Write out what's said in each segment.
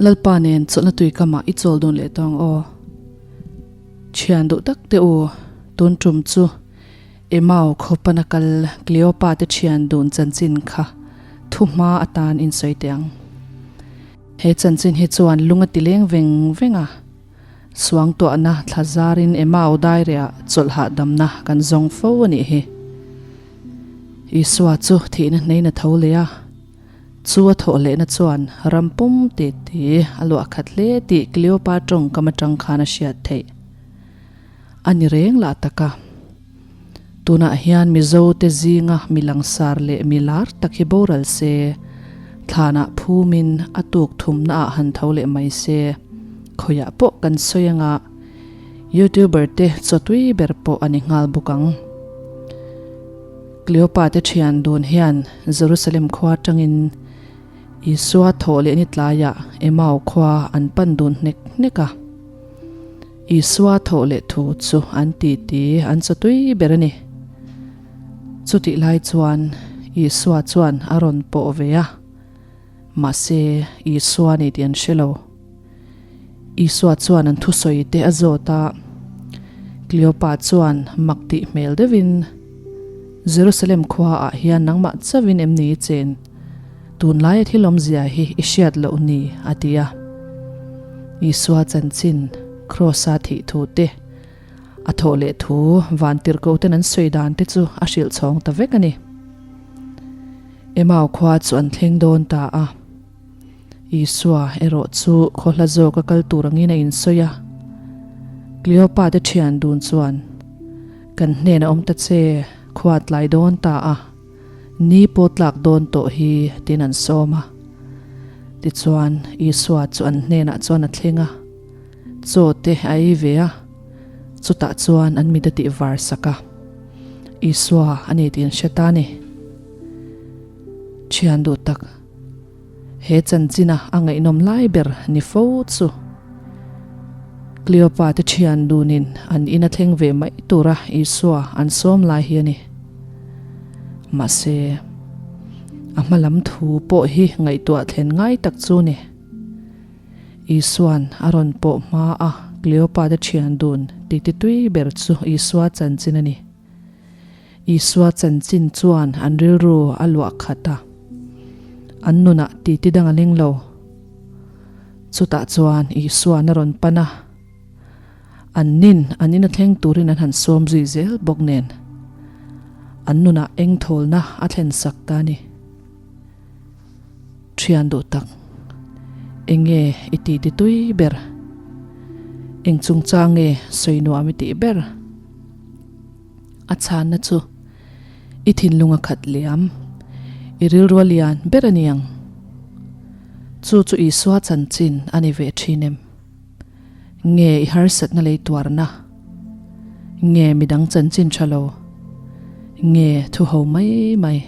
Lalpa nen chawlhna tui kamah i chawl dun leh tawh ang aw. Thian duh tak teh u, tun tum chu Emau khawpana kal Cleopa te thian dun chanchin kha thu hma atan in sawi teh ang. He chanchin hi chuan lung a ti leng veng veng a, suangtuahna thla zarin Emau daireah chawlh hahdamna kan zawng fo a nih hi. Isua chu thihna hnein a tho leh a. Chu a thawh lehna chuan ram pum ti ti a luah khat hle tih Cleopa tawngkam atang khan a hriat theih. A ni reng lah tak a. Tunah hian Mizo te zinga mi langsar leh mi lar tak hi boral se, thlanah phumin a tuk thumna ah han tho leh mai se, khawiah pawh kan sawi anga YouTuber te chawtui ber pawh a ni nghal bawk ang. Kleopa te thian dun hian Jerusalem khua atangin Isua thawh leh ni tlaiah Emau khua an pan dun hnek hnek a. Isua thawh leh thu chu an ti ti an chaw tui ber a ni. Chutih lai chuan Isua chuan a rawn pawh ve a, mahse Isua ni tih an hre lo. Isua chuan an thusawi te a zawt a, Kleopa chuan mak tih hmel deuhin, Jerusalem khua ah hian nangmah chauhin em ni i chen? Tunlaia thil awmzia hi i hriat loh ni? a ti a. Isua chanchin, Kraws-a thih thu te, a thawh leh thu vantirhkoh ten an sawi dan te chu a hrilh chhawng ta vek a ni. Emau khua chu an thleng dawn ta a. Isua erawh chu khawhla zawka kal tur angin a insawi a. Kleopa te thian dun chuan, Kan hnenah awm ta che, khua tlai dawn ta a, ni pawh tlak dawn tawh hi, tiin an sawm a. Tichuan, Isua chu an hnenah chuan a thleng a, chaw te a ei ve a, chutah chuan an mit a tih var sak a. Isua a ni tih an hre ta a ni. Thian duh tak. He chanchina a ngaihnawm lai ber ni fo chu Kleopa te thian dunin an in a thleng ve mai tura Isua an sawm lai hi a ni. Mahse, a hma lam thu pawh hi ngaihtuah thlen ngai tak chu ni. Isua'n a rawn pawh hma a Kleopa te thian dun tititui ber chu Isua chanchin a ni. Isua chanchin chuan an rilru a luah khat a, an nunah titi dang a ling lo. Chutah chuan Isua'n a rawn pan a, an nin an ina thleng turin an han sawm zui zel bawk nen, an nunah eng thawlna a thlen sak ta a ni. Thian duh tak, enge i titi tui ber? Eng chungchang nge sawi nuam i tih ber? A chhanna chu i thinlung a khat liam, i rilru a lian ber a niang. Chu chu Isua chanchin a ni ve thin em? Nge i harsatna lei tuarna? Nge midang chanchin tha lo? Nge thu ho mai mai?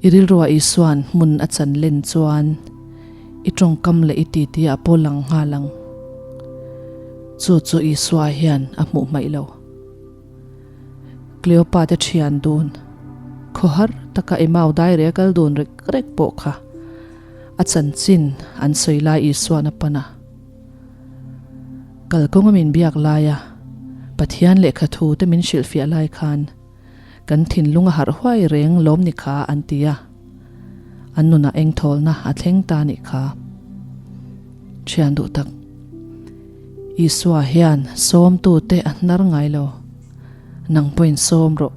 I rilruah Isua'n hmun a chan len chuan i tawngkam leh i titi ah pawh lang nghal ang. Chu chu Isua hian a hmuh hmaih lo. Kleopa te thian dun, khawhar taka Emau dai reh a kal dun rek rek pawh kha a chanchin an sawi lai Isua'n a pan a. Kalkawnga min biak laia Pathian lehkha thu te min hrilhfiah lai khan Kan thinlung a harh huai reng lawm ni kha an ti a, an nunah engthawlna a thleng ta nih kha. Thian duh tak, Isua hian sawmtute a hnar ngai lo, nang pawhin sawm rawh.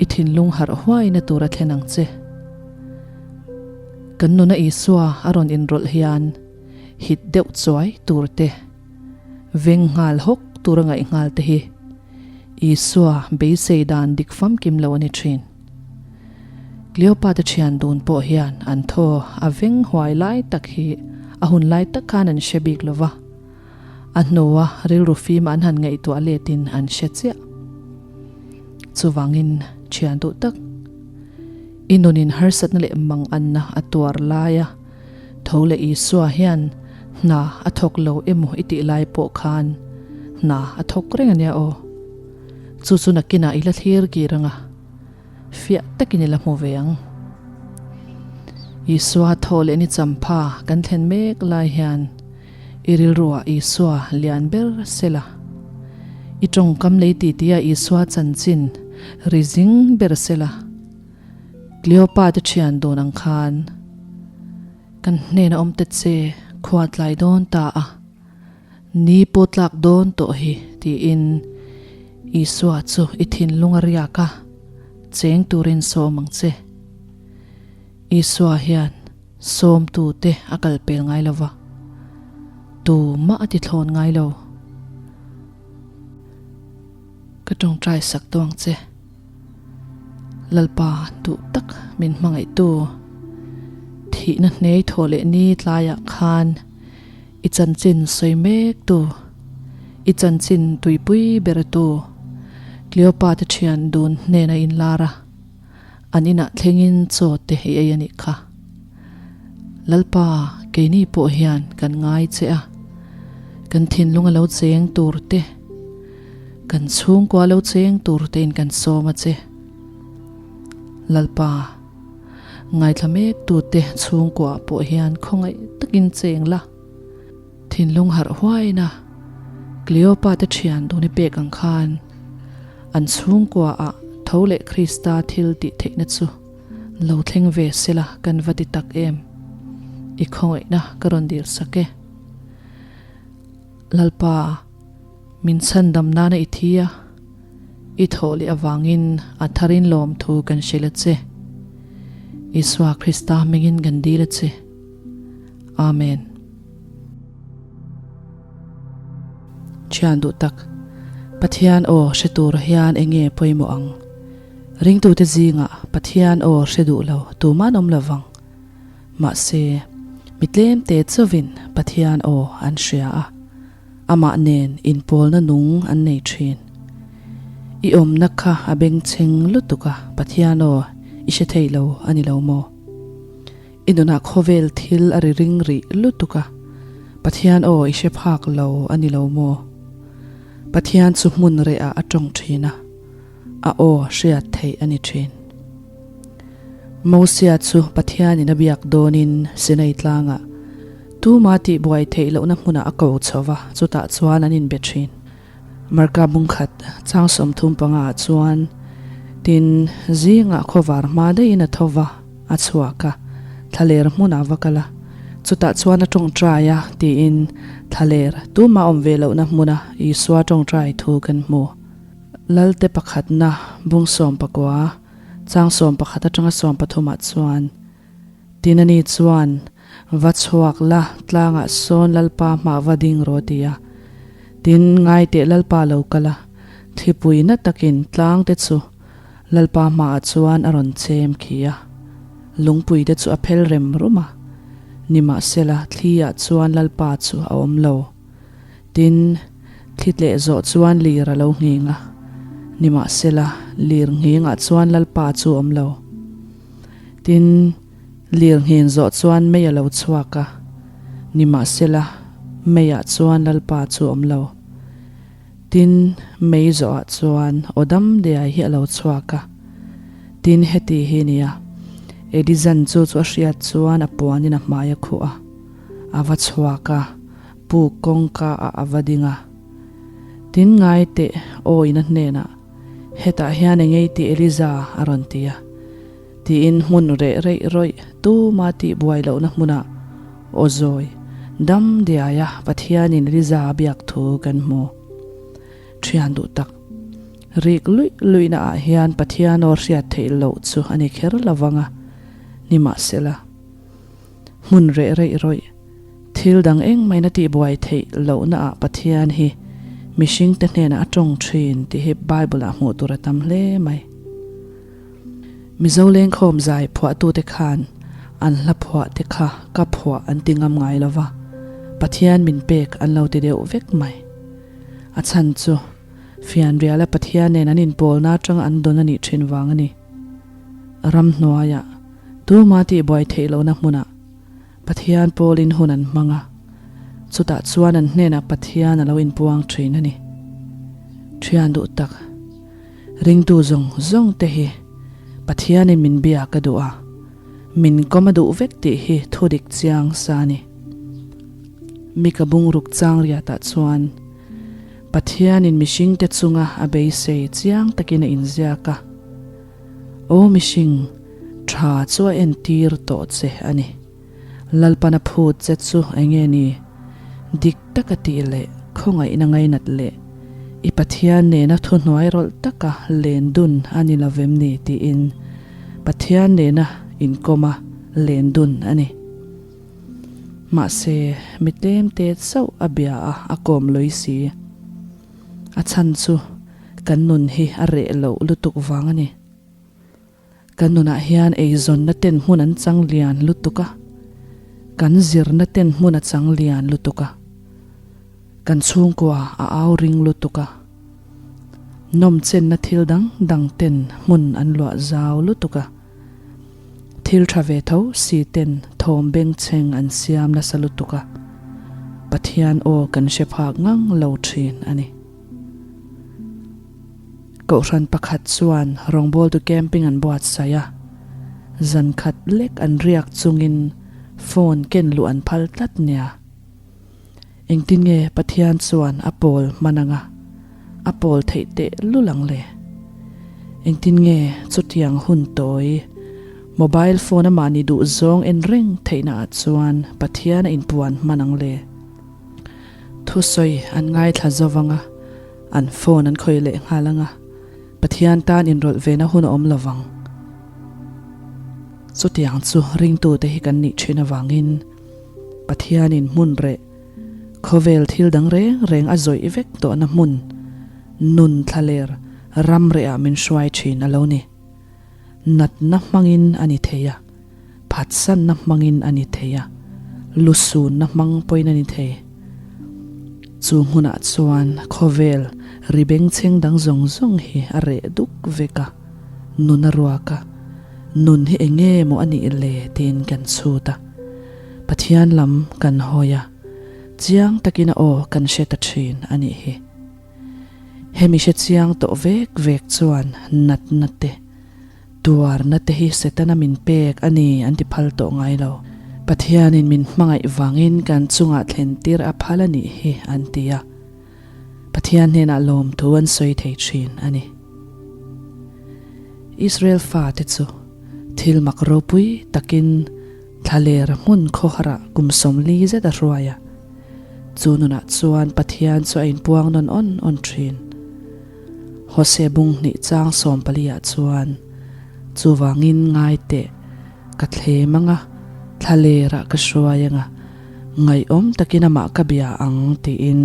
I thinlung harh huaina tur a thlen ang che. Kan nuna Isua a rawn inrawlh hian hit deuh chuai tur te, veng nghal hawk tur a ngaih nghal te hi Isua beisei dan dik famkim lo a ni thin. Cleopa te thian dun pawh hian an thaw a veng huai lai tak hi a hun lai tak khan an hre bik lo va, a hnua rilru fim an han ngaihtuah letin an hre chiah. Chuvangin thian duh tak, i nunin harsatna leh manganna a tuar laia tho leh Isua hian hna a thawk lo emaw i tih lai pawh khan hna a thawk reng a nia aw. Chu chu nakinah i la thlir kir ang a, fiah takin i la hmu ve ang. Isua thaw leh ni champha kan thlen mek lai hian i rilruah Isua lian ber sela. I tawngkam lei titi-a Isua chanchin ri zing ber sela. Cleopa te thian dun ang khan kan hnena awm ta che khua tlai dawn ta a. Ni pawh tlak dawn tawh hi tiin Isua chu i thinlung a riak a, cheng turin sawm ang che. Isua hian sawmtute a kal pel ngai lo va, tumah a ti thlawn ngai lo. Ka tawngtai sak tawh ang che. Lalpa duh tak min hmangaihtu, thihna hnei thawh leh ni tlaiah khan i chanchin sawi mek tu, i chanchin tuipui ber tu Cleopa te thian dun hnena inlar a, an inah thlengin chaw te i ei a nih kha. Lalpa, keini pawh hian kan ngai che a, kan thinlung a lo cheng tur te, kan chhungkua lo cheng tur tein kan sawm a che. Lalpa, ngaithla mek tute chhungkua pawh hian khawngaih takin cheng la. Thinlung harh huaina Cleopa te thian dun i pek ang khan an chhungkua ah tho leh Krista thil tih theihna chu lo thleng ve sela kan va ti tak em? I khawngaihna ka rawn dil sak e. Lalpa, min chhandam nana i thi a, i thawh leh avangin a tharin lawmthu kan hrilh a che. Isua Krista hmingin kan dil a che. Amen. Thian duh tak, Pathian aw hre tur hian eng nge pawimawh ang? Ringtute zingah Pathian aw hre duh lo tuman awm lo vang. Mahse, mi tlemte chauhin Pathian aw an hria a, amah nen inpawlna nung an nei thin. I awmna kha a bengchheng lutuk a, Pathian aw i hre thei lo a ni lo maw? I nunah khawvel thil a ri ring rih lutuk a, Pathian aw i hre phak lo a ni lo maw? Pathian chu hmun rehah a tawng thin a, a aw hriat theih a ni thin. Mosia chu Pathianin a biak dawnin Sinai tlangah tuma tihbuai theih lohna hmunah a ko chho va, chutah chuan an inbe thin. Marka bungkhat chang 35 ah chuan tin zingah khawvar hma daihin a tho va, a chhuak a, thlaler hmunah va kal a, chutah chuan a tawngtai a tiin thlaler tuma awm ve lohna hmuna Isua tawngtai thu kan hmu. Lalte pakhatna bung 19 chang 11 atanga 13 ah chuan tin ani chuan Va chhuak la, tlangah sawn Lalpa hmah va ding rawh ti a. Tin, ngaiteh Lalpa lo kal a, thlipui na takin tlang te chu Lalpa hmaah chuan a rawn chem khi a. Lungpui te chu a phel rem rum a, nimahsela thli ah chuan Lalpa chu a awm lo. Tin, thli tleh zawh chuan lir a lo nghing a, nimahsela lir nghing ah chuan Lalpa chu a awm lo. Tin, Lir nghin zawh chuan mei a lo chhuak a, nimahsela meiah chuan Lalpa chu a awm lo. Tin, mei zawhah chuan aw dam diai hi a lo chhuak a. Tin, heti hi nia, Elizan chu chu a hriat chuan a puanin a hmai a khuh a, a va chhuak a, puk kawngka ah a va ding a. Tin, ngai teh aw in a hnenah, Hetah hian engei tih Eliza a rawn ti a. Tiin hmun reh reih rawih tuma tih buai lohna hmunah aw zawi dam diaia Pathianin Liza a biak thu kan hmu. Thian duh tak, rik luih luihna ah hian Pathian aw hriat theih loh chu a ni kher lo vang a, nimahsela, hmun reh reih rawih thil dang engmahina tih buai theih lohna ah Pathian hi mihringte hnenah a tawng thin tih hi Bible ah hmuh tur a tam hle mai. Mizo lengkhawm zai phuahtute khan an hla phuah te kha ka phuah an ti ngam ngai lo va, Pathian min pek an lo ti deuh vek mai. A chhan chu fianriala Pathian nen an inpawlna atanga an dawn a nih thin vang a ni. Ramhnuaiah, tuma tihbuai theih lohna hmunah Pathian pawlin hun an hmang a, chutah chuan an hnenah Pathian a lo inpuang thin a ni. Thian duh tak, ringtu zawng zawng te hi Pathianin min bia ka duh a. Min kawm a duh vek tih hi thudik chiang sa a ni. Mika bungruk chang riatah chuan Pathianin mihringte chunga a beisei chiang takin a inziak a, Aw mihring, tha chu a entir tawh che a ni. Lalpan a phut che chu enge ni? Dik taka tih leh khawngaihna ngainat leh i Pathian nena thuhnuai rawlh taka len dun a ni lo vem ni tiin Pathian nena inkawma len dun a ni. Mahse, mi tlemte chauh a bia a, a kawm lui si. A chhan chu kan nun hi a reh loh lutuk vang a ni. Kan nunah hian eizawnna ten hmun an chang lian lutuk a, kan zirna ten hmun a chang lian lutuk a, kan chhungkua a au ring lutuk a, nawmchenna thil dang dang ten hmun an luah zau lutuk a, thil tha ve tho si ten thawm bengchheng an siam nasa lutuk a, Pathian aw kan hre phak ngang lo thin a ni. Kohhran pakhat chuan rawngbawltu camping an buatsaih a, zan khat lek an riak chungin phone ken luh an phal tlat nia. Engtin nge Pathian chuan a pawl hman anga a pawl theih teh lul ang le? Engtin nge chutiang hun tawi mobile phone a mahni duh zawng en reng theihna ah chuan Pathian a inpuan hman ang le? Thusawi an ngaithla zo vang a. An phone an khawih leh nghal anga, Pathian tan inrawlh ve na hun a awm lo vang. Chutiang chu ringtute hi kan nih thin avangin Pathianin hmun reh, khawvel thil dang reng reng a zawih vek tawhna hmun, nun thlaler ram rehah min hruai thin a lo ni. Natna hmangin a ni thei a, phatsanna hmangin a ni thei a, lusunna hmang pawhin a ni thei. Chu hmunah chuan khawvel ri bengchheng dang zawng zawng hi a reh duk vek a, nun a ruak a, nun hi eng nge maw a nih le tiin kan chhut a, Pathian lam kan hawi a, chiang takin a aw kan hre ta thin a nih hi. Hemi hre chiang tawh vek vek chuan natna te, tuarna te hi Setana min pek a ni an ti phal tawh ngai lo. Pathianin min hmangaih vangin kan chungah thlen tir a phal a nih hi an ti a, Pathian hnenah lawmthu an sawi thei thin a ni. Israel fate chu thil mak ropui takin Thlaler hmun khawharah kum 40 zet a hruai a, chu nunah chuan Pathian chu a inpuang nawn awn awn thin. Hose bung hnih chang 14 ah chuan, Chuvangin ngai teh, ka thlem anga, thlalerah ka hruai anga, ngaihawm takin amah ka bia ang tiin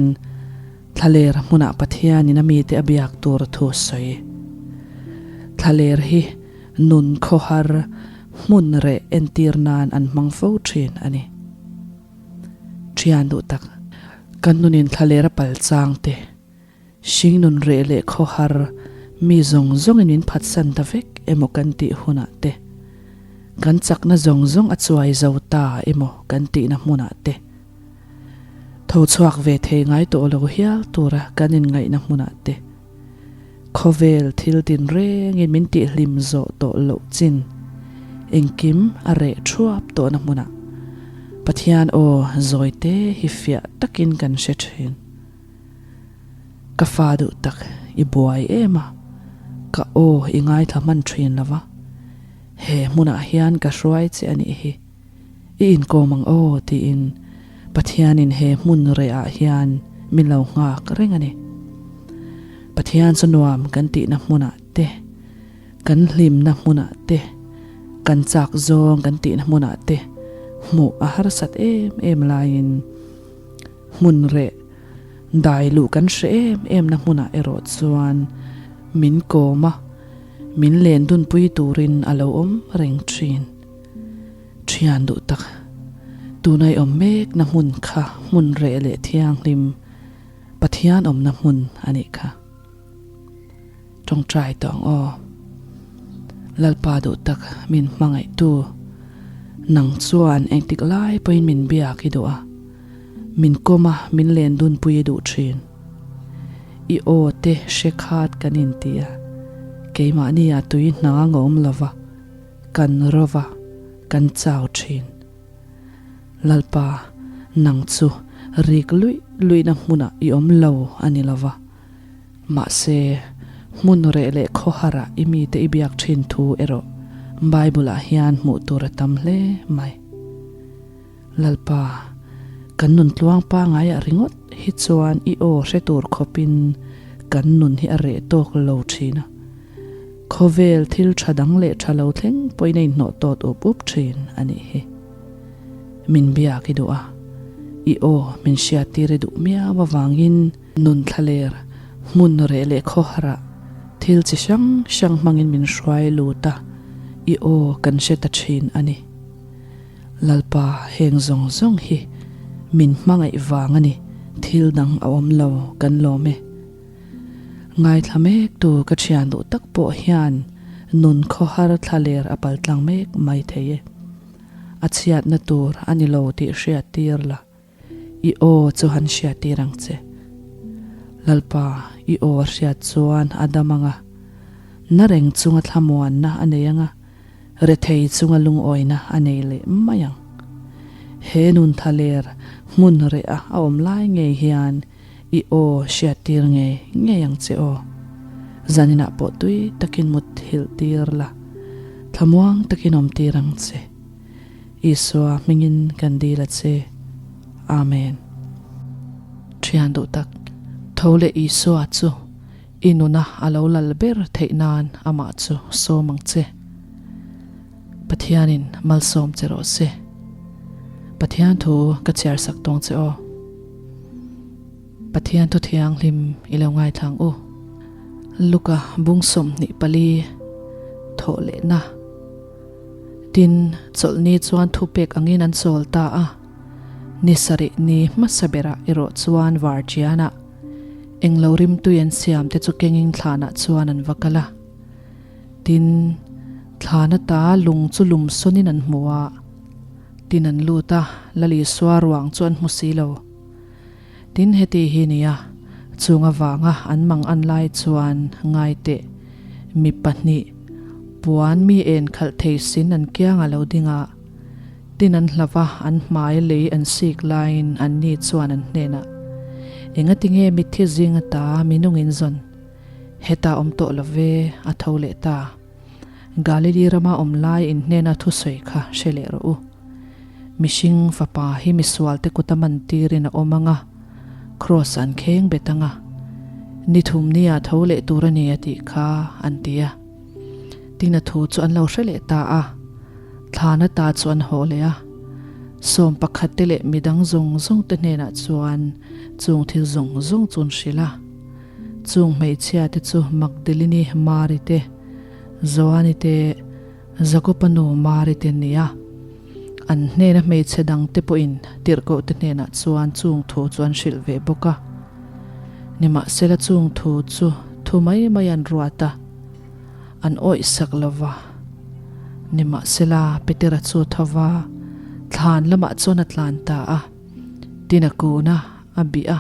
thlaler hmunah Pathianin a mite a biak tur thu a sawi. Thlaler hi Nun khawhar hmun reh entir nan an hmang fo thin a ni. Thian duh tak, kan nunin thlaler a pal chang te, hring nun reh leh khawhar mi zawng zawngin min phatsan ta vek emaw kan tih hunah te, kan chakna zawng zawng a chuai zo ta emaw kan tihna hmunah te, tho chhuak ve thei ngai tawh lo hial tura kan inngaihna hmunah te, Khawvel thil tinrengin min tihhlim zawh tawh loh chin engkim a reh thuap tawhna hmunah Pathian aw zawite hi fiah takin kan hre thin. Ka fa duh tak i buai em a, ka aw i ngaithla hman thin lo va, he hmunah hian ka hruai che a nih hi. I inkawm ang aw tiin Pathianin he hmun rehah hian min lo nghak reng a ni. Pathian chu nuam kan tihna hmunah te, kan hlimna hmunah te, kan chak zawng kan tihna hmunah te hmuh a harsat em em laiin hmun reh dai luh kan hre em emna hmunah erawh chuan min kawm a, min len dunpui turin a lo awm reng thin. Thian duh tak, tuna i awm mekna hmun kha hmun reh leh thianghlim, Pathian awmna hmun a nih kha. Tawngtai tawh ang aw. Lalpa duh tak min hmangaihtu, nang chuan engtik lai pawhin min biak i duh a, min kawm a min len dunpui i duh thin. I aw te hre khat kan inti a, keimahni ah tui hnang a awm lova, Kan rova, kan chau thin. Lalpa, nang chu rik luih luihna hmunah i awm lo a ni lo va. Mahse, hmun reh leh khawharah i mite i biak thin thu erawh Bible-ah hian hmuh tur a tam hle mai. Lalpa, kan nun tluang pangaiah ringawt hi chuan i aw hre tur khawpin kan nun hi a reh tawk lo thin a. Khawvel thil tha dang leh tha lo thleng pawhin a inhnawh tawt up up thin a nih hi. Min biak i duh a, i aw min hriattir i duh miau avangin nun thlaler, hmun reh leh khawharah thil chi hrang hrang hmangin min hruai lut a, i aw kan hre ta thin a ni. Lalpa heng zawng zawng hi min hmangaih vang a ni, thil dang a awm lo kan lawm e. Ngaithla mek tu ka thian duh tak pawh hian nun khawhar thlaler a paltlang mek mai thei e. A chhiatna tur a ni lo tih hriat tir la, i aw chu han hriat tir ang che. Lalpa, i aw a hriat chuan a dam ang a, na reng chunga thlamuanna a nei ang a, Rethei chunga lungawina a nei leh mai ang. He nun thaler hmun reh a a awm lai ngei hian i aw hriattir ngei ngei ang che aw. Zaninah pawh tui takin mut hilh tir la, thlamuang takin awm tir ang che. Isua hmingin kan dil a che. Amen. Thian duh tak, tho leh Isua chu. I nuna a lo lal ber theih nan amah chu sawm ang che. Pathianin malsawm che rawh se. Pathian thu ka chhiar sak tawng che aw. Pathian thu thianghlim i lo ngaithlang u. Luka bung 24 thawh lehna. Tin, chawlhni chuan thupek angin an chawl ta a. Ni sarih ni hmasa berah erawh chuan varṭianah Englo rimtui an siam te chu kengin thlanah chuan an va kal a. Tin, thlan ata lung chu lum sawnin an hmu a. Tin an lut a, Lal Isua ruang chu an hmu si lo. Tin, heti hi nia, chung avanga an mang an lai chuan ngai teh, mi pahnih, puan mi en khalh thei sin an kiang a lo ding a. Tin an hlauh a, an hmai lei an sik laiin anni chuan an hnenah, Engatinge mitthi zing ata minungin zawn? Hetah awm tawh lo ve, a tho leh ta. Galili rama awm lai in hnena thusawi kha hre leh rawh u. Mihring fapa hi misualte kuta man tirin a awm ang a, kraws an kheng bet ang a, ni thum nia tho leh tur a ni a tih kha, an ti a. Tin a thu chu an lo hre leh ta a. Thlana ta chu an haw leh a, 11 te leh midang zawng zawng te hnenah chuan chung thil zawng zawng chu an hrilh a. Chung hmeichhia te chu Magdalini Mari te, Joani te, Jakoba nu Mari te an ni a. An hnena hmeichhe dang te pawhin tirhkoh te hnenah chuan chung thu chu an hrilh ve bawk a. Nimahsela chung thu chu thu mai mai an ruat a. An awih sak lo va. Nimahsela, Petera chu tho va, thlan lamah chuan a tlan ta a. Tin a kun a, a bih a,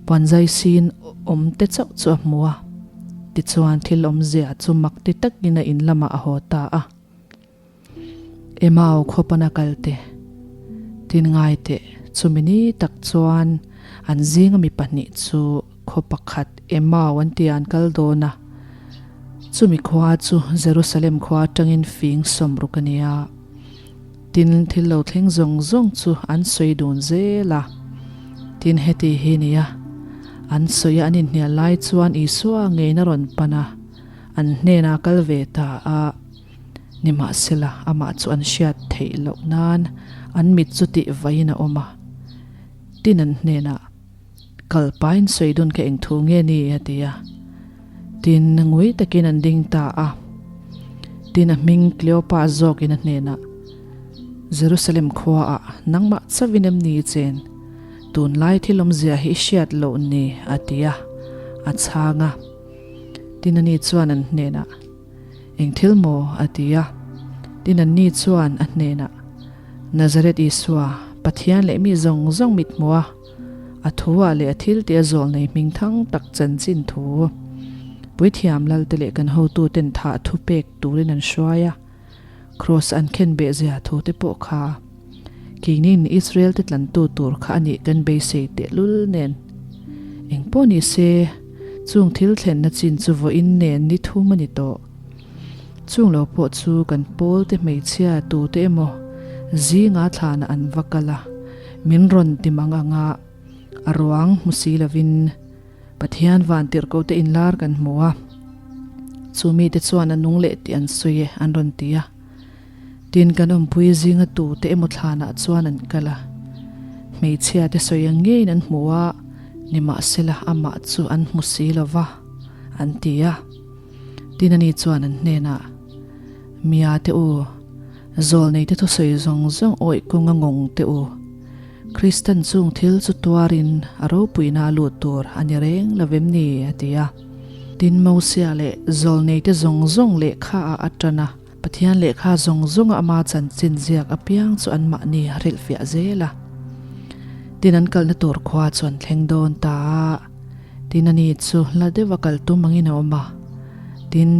puanzai sin awm te chauh chu a hmu a. Tichuan thil awmzia chu mak ti takin a in lamah a haw ta a. Emau khawpana kal te, tin ngai teh, chumi ni tak chuan an zinga mi pahnih chu khaw pakhat Emau an tia an kal dawn a. Chumi khua chu Jerusalem khua atangin fing 60 a ni a. Tin, thil lo thleng zawng zawng chu an sawi dun zel a. Tin, heti hi nia, an sawi a an inhnial lai chuan Isua ngeiin a rawn pan a, an hnenah a kal ve ta a. Nimahsela, amah chu an hriat theih loh nan an mit chu tih vaiin a awm a. Tin an hnenah, Kal pain sawi dun kha eng thu nge ni? a ti a. Tin, ngui takin an ding ta a. Tin, a hming Kleopa zawkin a hnenah, Jerusalem khuaah nangmah chauhin em ni i chen? Tunlai thil awmzia hi i hriat loh ni? a ti a, a chhang a. Tin, ani chuan an hnenah, Eng thil maw? a ti a. Tin anni chuan a hnenah, Nazareth Isua, Pathian leh mi zawng zawng mit hmuh a, a thu-ah leh a thil tih a zawl nei hming thang tak chanchin thu Puithiam Lalte leh kan hotuten thah thu pek turin an hruai a. Kraws an khen beh zia thu te pawh kha keinin Israel te tlantu tur kha a nih kan beisei tehlul nen. Engpawh ni se, chung thil thlenna chin chu vawiin nen ni thum a ni tawh. Chung lo pawh chu kan pawl te hmeichhia tute emaw zinga thlanah an va kal a, min rawn ti mang anga a ruang hmu si lovin Pathian van tirhkoh te inlar kan hmu a, chu mite chuan a nung leh tih an sawi e an rawn ti a. Tin kan awmpui zinga tute emaw thlanah chuan an kal a, hmeichhia te sawi ang ngeiin an hmu a, nimahsela amah chu an hmu si lo va, an ti a. Tin ani chuan an hnenah, Mia te u, zawlneite thusawi zawng zawng awih kawnga ngawng te u, Kristan chung thil chu tuarin a ropuina a lut tur a ni reng lo vem ni? a ti a. Tin Mosia leh zawlneite zawng zawng lehkha ah a tan a, Pathian lehkha zawng zawnga ama chanchin ziak apiang chu anmahni a hrilhfiah zel a. Tin an kalna tur khua chu an thleng dawn ta a. Tin ani chu hla deuh a kal tum angin a awm a, tin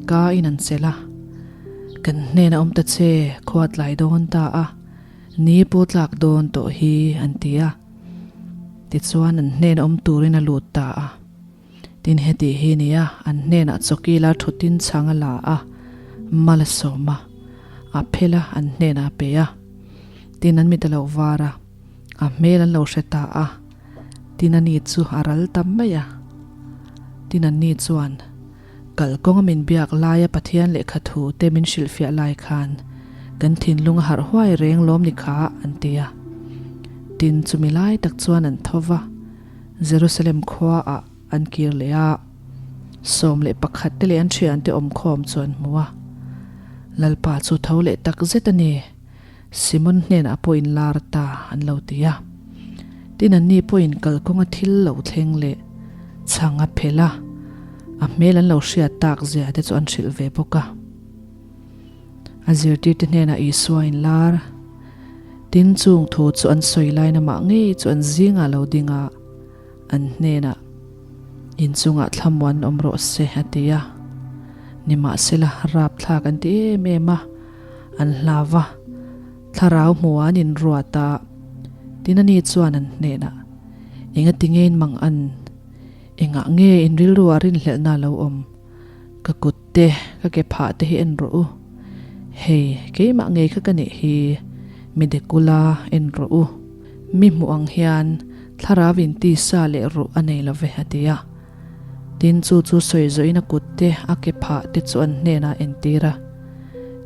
ka in an chelh a, Kan hnenah awm ta che, khua tlai dawn ta a, ni pawh tlak dawn tawh hi an ti a. Tichuan an hnenah awm turin a lut ta a. Tin heti hi nia, an hnenah chawkila thutin chhang a la a, mal a sawm a, a phel a, an hnenah a pe a. Tin an mit a lo var a, a hmel an lo hre ta a. Tin ani chu a ral ta mai a. Tin anni chuan, Kalkawnga min biak laia Pathian lehkha thu te min hrilhfiah lai khan kan thinlung a harh huai reng lawm ni kha, an ti a. Tin chumi lai tak chuan an tho va, Jerusalem khuaah an kir leh a. 11 te leh an thiante awmkhawm chu an hmu a. Lalpa chu tho leh tak zet a ni. Simon hnenah pawh in lar ta an lo ti a. Tin anni pawhin kalkawnga thil lo thleng leh chhang a phelh a, a hmel an lo hriat tak zia te chu an hrilh ve bawk a. A zirtirte hnenah Isua in lar. Tin chung thu chu an sawi lain amah ngei chu an zingah lo ding a, an hnenah, Inchungah thlamuan awm rawh se a ti a. Nimahsela rapthlak an ti em em a. An hlau a, thlarau hmuh an inruat a, tin ani chuan an hnenah, Engati nge in mang an? Engah nge in rilru ah rinhlelhna a lo awm? Ka kut te, ka ke phah te hi en rawh u. Hei, keimah ngei kha ka nih hi, mi dekula en rawh u. Mi hmuh ang hian thlarau in tisa leh ruh a nei lo ve, a ti a. Tin, chu chu sawi zawhin a kut te, a ke phah te chu an hnenah a entir a.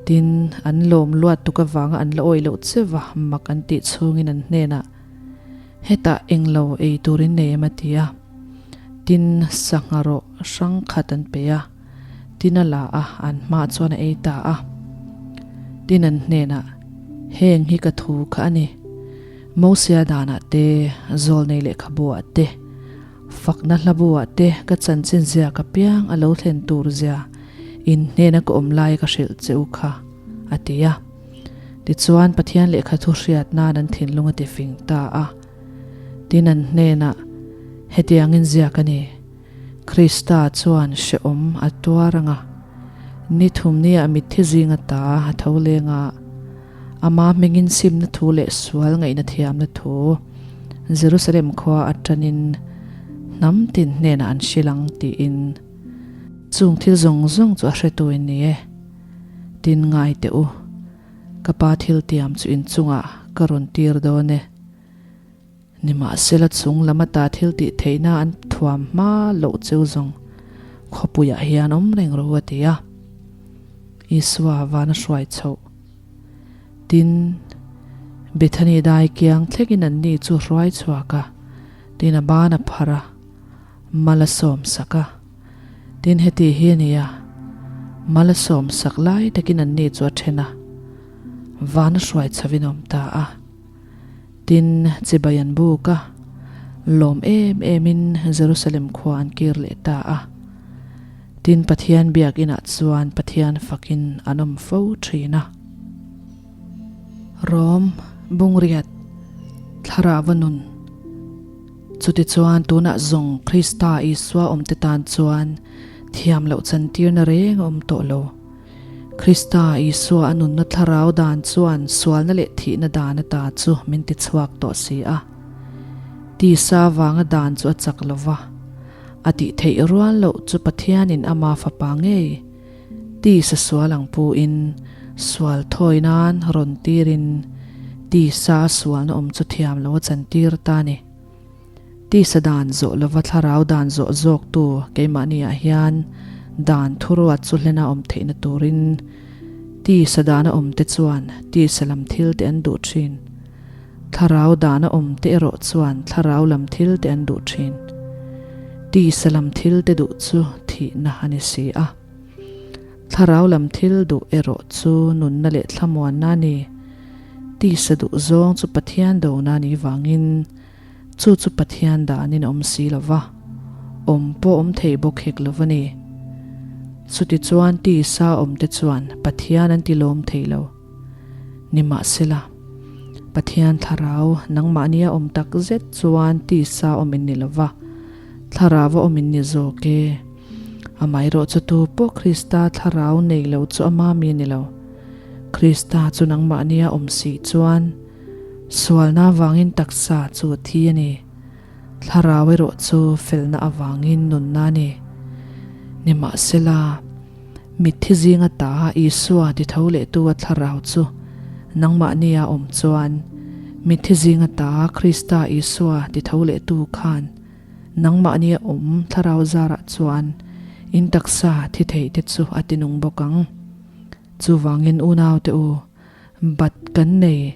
Tin, an lawm luat tuk avanga an la awih loh cheuh a, mak an tih chhungin an hnenah, Hetah englo ei turin nei em a ti a. Tin, sangha rawh hrang khat an pe a, tin a la a, an hmaah chuan a ei ta a. Tin, an hnenah, Heng hi ka thu kha a ni. Mosia danah te, Zawlnei lehkhabuah te, Fakna hlabuah te ka chanchin zia ka piang a lo thlen tur zia in hnena ka awm lai ka hrilh che u kha, a ti a. Tichuan Pathian lehkha thu hriat nan an thinlung a ti fing ta a. Tin an hnenah, Hetiangin ziak a ni, Krista chuan hrehawm a tuar ang a, ni thumniah mitthi zinga ta a tho leng a, Ama hmingin simna thu leh sual ngaihna thiamna thu Jerusalem khua atanin hnam tin hnenah an hrilh ang tiin chung thil zawng zawng chu a hretu in ni e. Tin ngai teh u, ka pa thil tiam chu inchungah ka rawn tir dawn e. Nimahsela chung lam ata thil tih theihna an thuam hma loh cheu zawng khawpuiah hian awm reng rawh u a ti a. Isua van a hruai chhoh. Tin, Bethany dai kiang thlengin anni chu hruai chhuak a, tin a ban a phar a, mal a sawm sak a. Tin heti hi a ni a, mal a sawm sak lai takin anni chu a then a, van a hruai chhohin a awm ta a. Tin, chibai an buk a, lawm em emin Jerusalem khua an kir leh ta a. Tin, Pathian biakinah chuan Pathian fakin an awm fo thin a. Rom, Bungriat, Thlarauva nun. Chutichuan tunah zawng Krista Isua awmte tan chuan thiam loh chantirna reng a awm tawh lo. Krista Isua a nunna thlarau dan chuan sualna leh thihna dan ata chu min ti chhuak tawh si a. Tisa vanga dan chu a chak lo va, a tih theih rual loh chu Pathianin ama fapa ngei tisa sual ang puin sual thawi nan rawn tirin tisa a sualna awm chu thiam lo a chantir ta a ni. Tisa dan zawh lova thlarau dan zawh zawktu keimahniah hian dan thuruat chu hlena awm theihna turin tisa dana awmte chuan tisa lam thil te an duh thin. Thlarau dana awmte erawh chuan thlarau lam thil te an duh thin. Tisa lam thil te duh chu thihna a ni si a. Thlarau lam thil duh erawh chu nunna leh thlamuanna a ni. Tisa duh zawng chu Pathian dona a nih vangin chu chu Pathian danin a awm si lo va, awm pawh awm thei bawk hek lo va ni. Chutichuan tisa awmte chuan Pathian an ti lawm thei lo. Nimahsela, Pathian thlarau nangmahnia awm tak zet chuan tisa awm in ni lo va, thlarau a awm in ni zawk e. Amaherawhchu tu pawh Krista thlarau nei lo chu ama mi a ni lo. Krista chu nangmahnia awm si chuan sualna avangin taksa chu a thi a ni. Thlarau erawh chu felna avangin nunna a ni. Nimahsela, mitthi zinga ta Isua ti tho lehtu a thlarau chu nangmahnia awm chuan, mitthi zinga ta Krista Isua ti tho lehtu khan Nangmahni a awm thlarau zarah chuan in taksa thi theih te chu a ti nung bawk ang. Chuvangin unaute u, bat kan nei,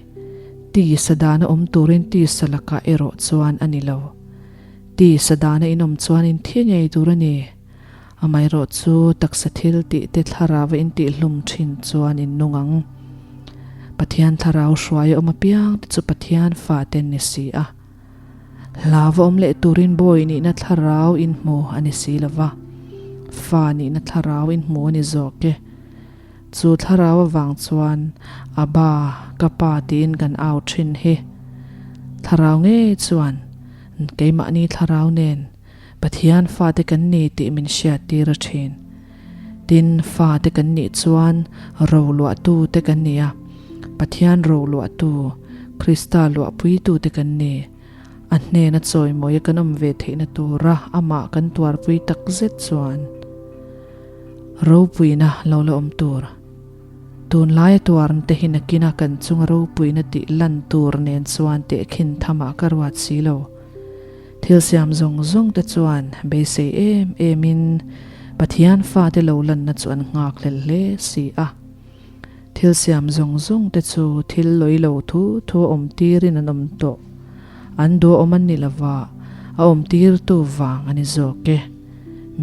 tisa dana awm turin tisa lakah erawh chuan a ni lo. Tisa dana in awm chuan in thi ngei tur a ni. Amaherawh chu taksa thil tih te thlarau a intihhlum thin chuan in nung ang. Pathian thlarau hruai a awm apiang te chu Pathian fate an ni si a. Hla va awm leh turin bawi nihna thlarau in hmu a ni si lo va, fa nihna thlarau in hmu a ni zawk e. Chu thlarau avang chuan Abba, ka pa tiin kan au thin hi. Thlarau ngei chuan keimahni thlarau nen Pathian fate kan ni tih min hriattir a thin. Tin, fate kan nih chuan roluahtu te kan ni a, Pathian roluahtu, Krista luahpuitu te kan ni. A hnena chawimawia kan awm ve theihna tura amah kan tuarpui takzet chuan ropuina lo la awm tur. Tunlaia tuarna te hi nakina kan chunga ropuina tih lan tur nen chuan tehkhin thamah ka ruat si lo. Thil siam zawng zawng te chuan beisei em em in Pathian fate lo lanna chu an nghak hlel hle si a. Thil siam zawng zawng te chu thil lawi lo thu thu a awm tirin an awm tawh. An duh a awm an ni lova, a awm tirtu vang a ni zawk e.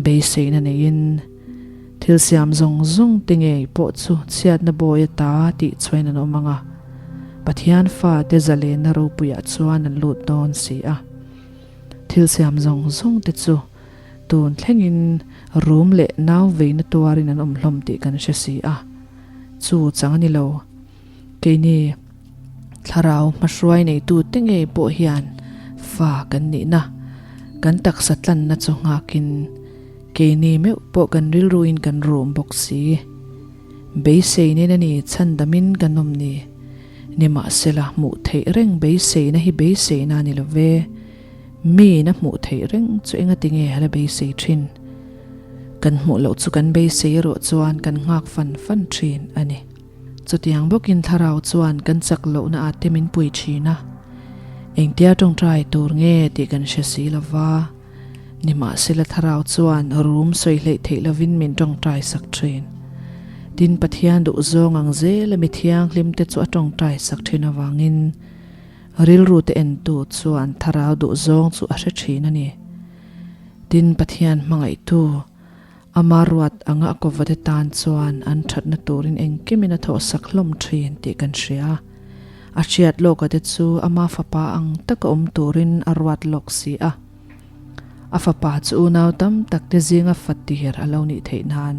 Beiseina neiin thil siam zawng zawng te ngei pawh chu chhiatna bawi ata tih chhuain an awm ang a. Pathian fate zalenna ropuiah chuan an lut dawn si a. Thil siam zawng zawng te chu tun thlengin rum leh nau veina tuarin an awm hlawm tih kan hre si a. Chu chang a ni lo. Keini thlarau hmahruai neitu te ngei pawh hian fa kan nihna, kan taksa tlanna chu nghakin keini meuh pawh kan rilruin kan rum bawk si. Beiseinin a ni chhandamin kan awm ni. Nimahsela hmuh theih reng beiseina hi beiseina a ni lo ve. Miin a hmuh theih reng chu engati nge a la beisei thin? Kan hmuh loh chu kan beisei erawh chuan kan nghak fan fan thin a ni. Chutiang bawkin thlarau chuan kan chak lohna ah te min pui thin a. Engtia tawngtai tur nge tih kan hre si lo va. Nimahsela thlarau chuan rum sawi hleih theih lovin min tawngtai sak thin. Tin, Pathian duhzawng ang zela mi thianghlimte chu a tawngtai sak thin avangin rilru te entu chuan thlarau duhzawng chu a hre thin a ni. Tin, Pathian hmangaihtu ama ruat anga a kawvate tan chuan an thatna turin engkimin a thawhsak hlawm thin tih kan hria. A hriat lawka te chu ama fapa ang taka awm turin a ruat lawk si a. A fapa chu unau tam tak te zinga fatir a lo nih theih nan.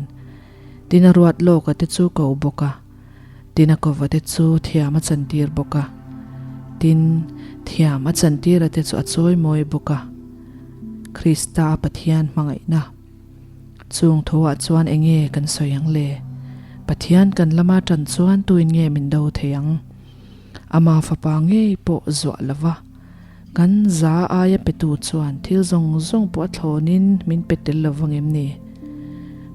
Tin a ruat lawka te chu ko bawk a. Tin a kova te chu thiam a chantir bawk a. Tin, thiam a chantira te chu a chawi mawi bawk a. Krista a Pathian hmangaihna. Chung thuah chuan enge kan sawi ang le? Pathian kan lama ṭan chuan tuin nge min do thei ang? Ama fapa ngei pawh zuah lova kan za aia petu chuan thil zawng zawng pawh a thlawnin min pe tel lo vang em ni?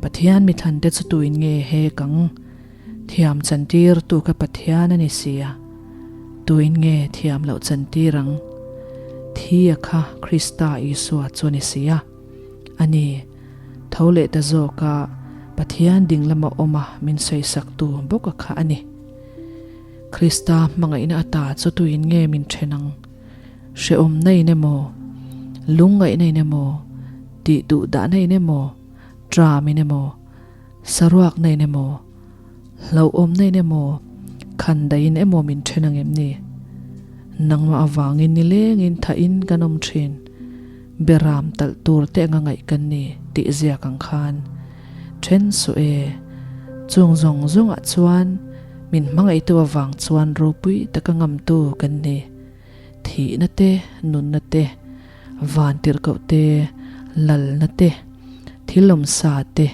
Pathian mithlante chu tuin nge hek ang? Thiam chantir tu kha Pathian a ni si a, tuin nge thiam loh chantir ang? Thi a kha Krista Isua chu a ni si a. A ni, tho leh ta zawka Pathian ding lama awma min sawisaktu bawk a kha a ni. Krista hmangaihna ata chu tuin nge min then ang? Hrehawmna in emaw, lungngaihna in emaw, tih duh dahna in emaw, tram in emaw, Saruakna in emaw, hlauhawmna in emaw, khandaih in emaw min then ang em ni? Nangmah avangin nilengin thahin kan awm thin, beram talh tur te anga ngaih kan ni tih ziak ang khan then suh e. Chung zawng zawngah chuan min hmangaihtu avang chuan ropui taka ngamtu kan ni. Thihna te, nunna te, vantirhkoh te, lalna te, thil awmsa te,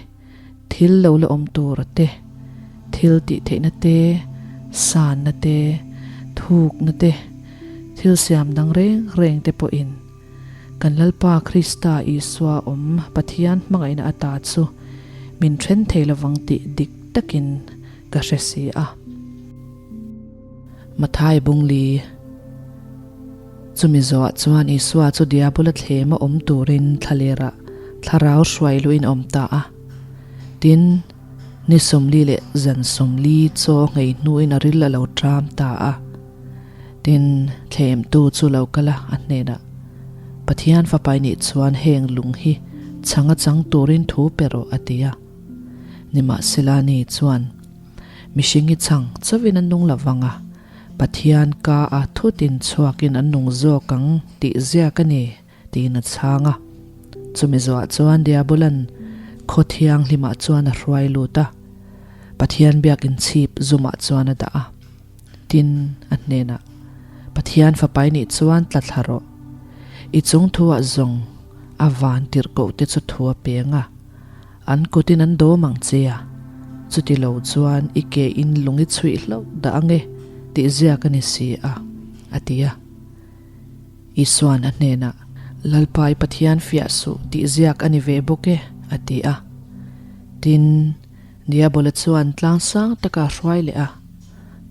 thil lo la awm tura te, thil tih theihna te, sanna te, thukna te, thil siam dang reng reng te pawhin kan Lalpa Krista Isua awm Pathian hmangaihna ata chu min then thei lovang tih dik takin ka hre si a. Mathai Bungli Chumi zawhah chuan Isua chu Diabola thlema awm turin thlalerah thlarau hruai luhin a awm ta a. Tin, ni 40 leh zan 40 chaw nghei hnuin a ril a lo ṭam ta a. Tin, thlemtu chu lo kal a, a hnenah, Pathian Fapai nih chuan heng lung hi chhang a chang turin thu pe rawh, a ti a. Nimahsela ni chuan, Mihring hi chhang chauhin an nung lo vang a, Pathian ka a thutin chhuakin an nung zawk ang tih ziak a ni, tiin a chhang a. Chumi zawhah chuan Diabolan khaw thianghlimah chuan a hruai lut a, Pathian biakin chhip zumah chuan a dah a. Tin, a hnenah, Pathian fapai nih chuan tla thla rawh. I chung thuah zawng a van tirhkoh te chu thu a peng a. An kutin an dawm ang che a, chuti lo chuan i ke in lung i chhuih hlauh dah ang e tih ziak a ni si a, a ti a. Isua'n a hnenah, Lalpa i Pathian fiah suh tih ziak a ni ve bawk e, a ti a. Tin, Diabola chuan tlang sang taka a hruai leh a,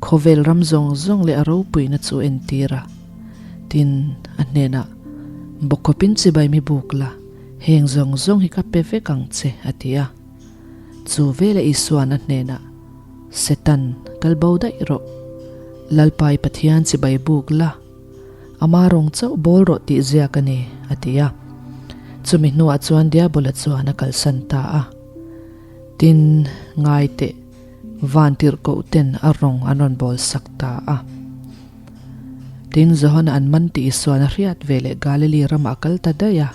khawvel ram zawng zawng leh a ropuina chu a entir a. Tin, a hnenah, Bawkkhawpin chibai mi buk la, Heng zawng zawng hi ka pe vek ang che, a ti a. Chu veleh Isua'n a hnenah, Setan, kal bo daih rawh. Lalpa i Pathian chibai buk la, ama rawng chauh bawl rawh tih ziak a ni, a ti a. Chumi hnuah chuan Diabola chuan a kalsan ta a. Tin, ngai teh, van tirhkoh ten a rawng an rawn bawl sak ta a. Tin, Johana an man tih Isua'n a hriat veleh Galili ramah a kal ta daih a.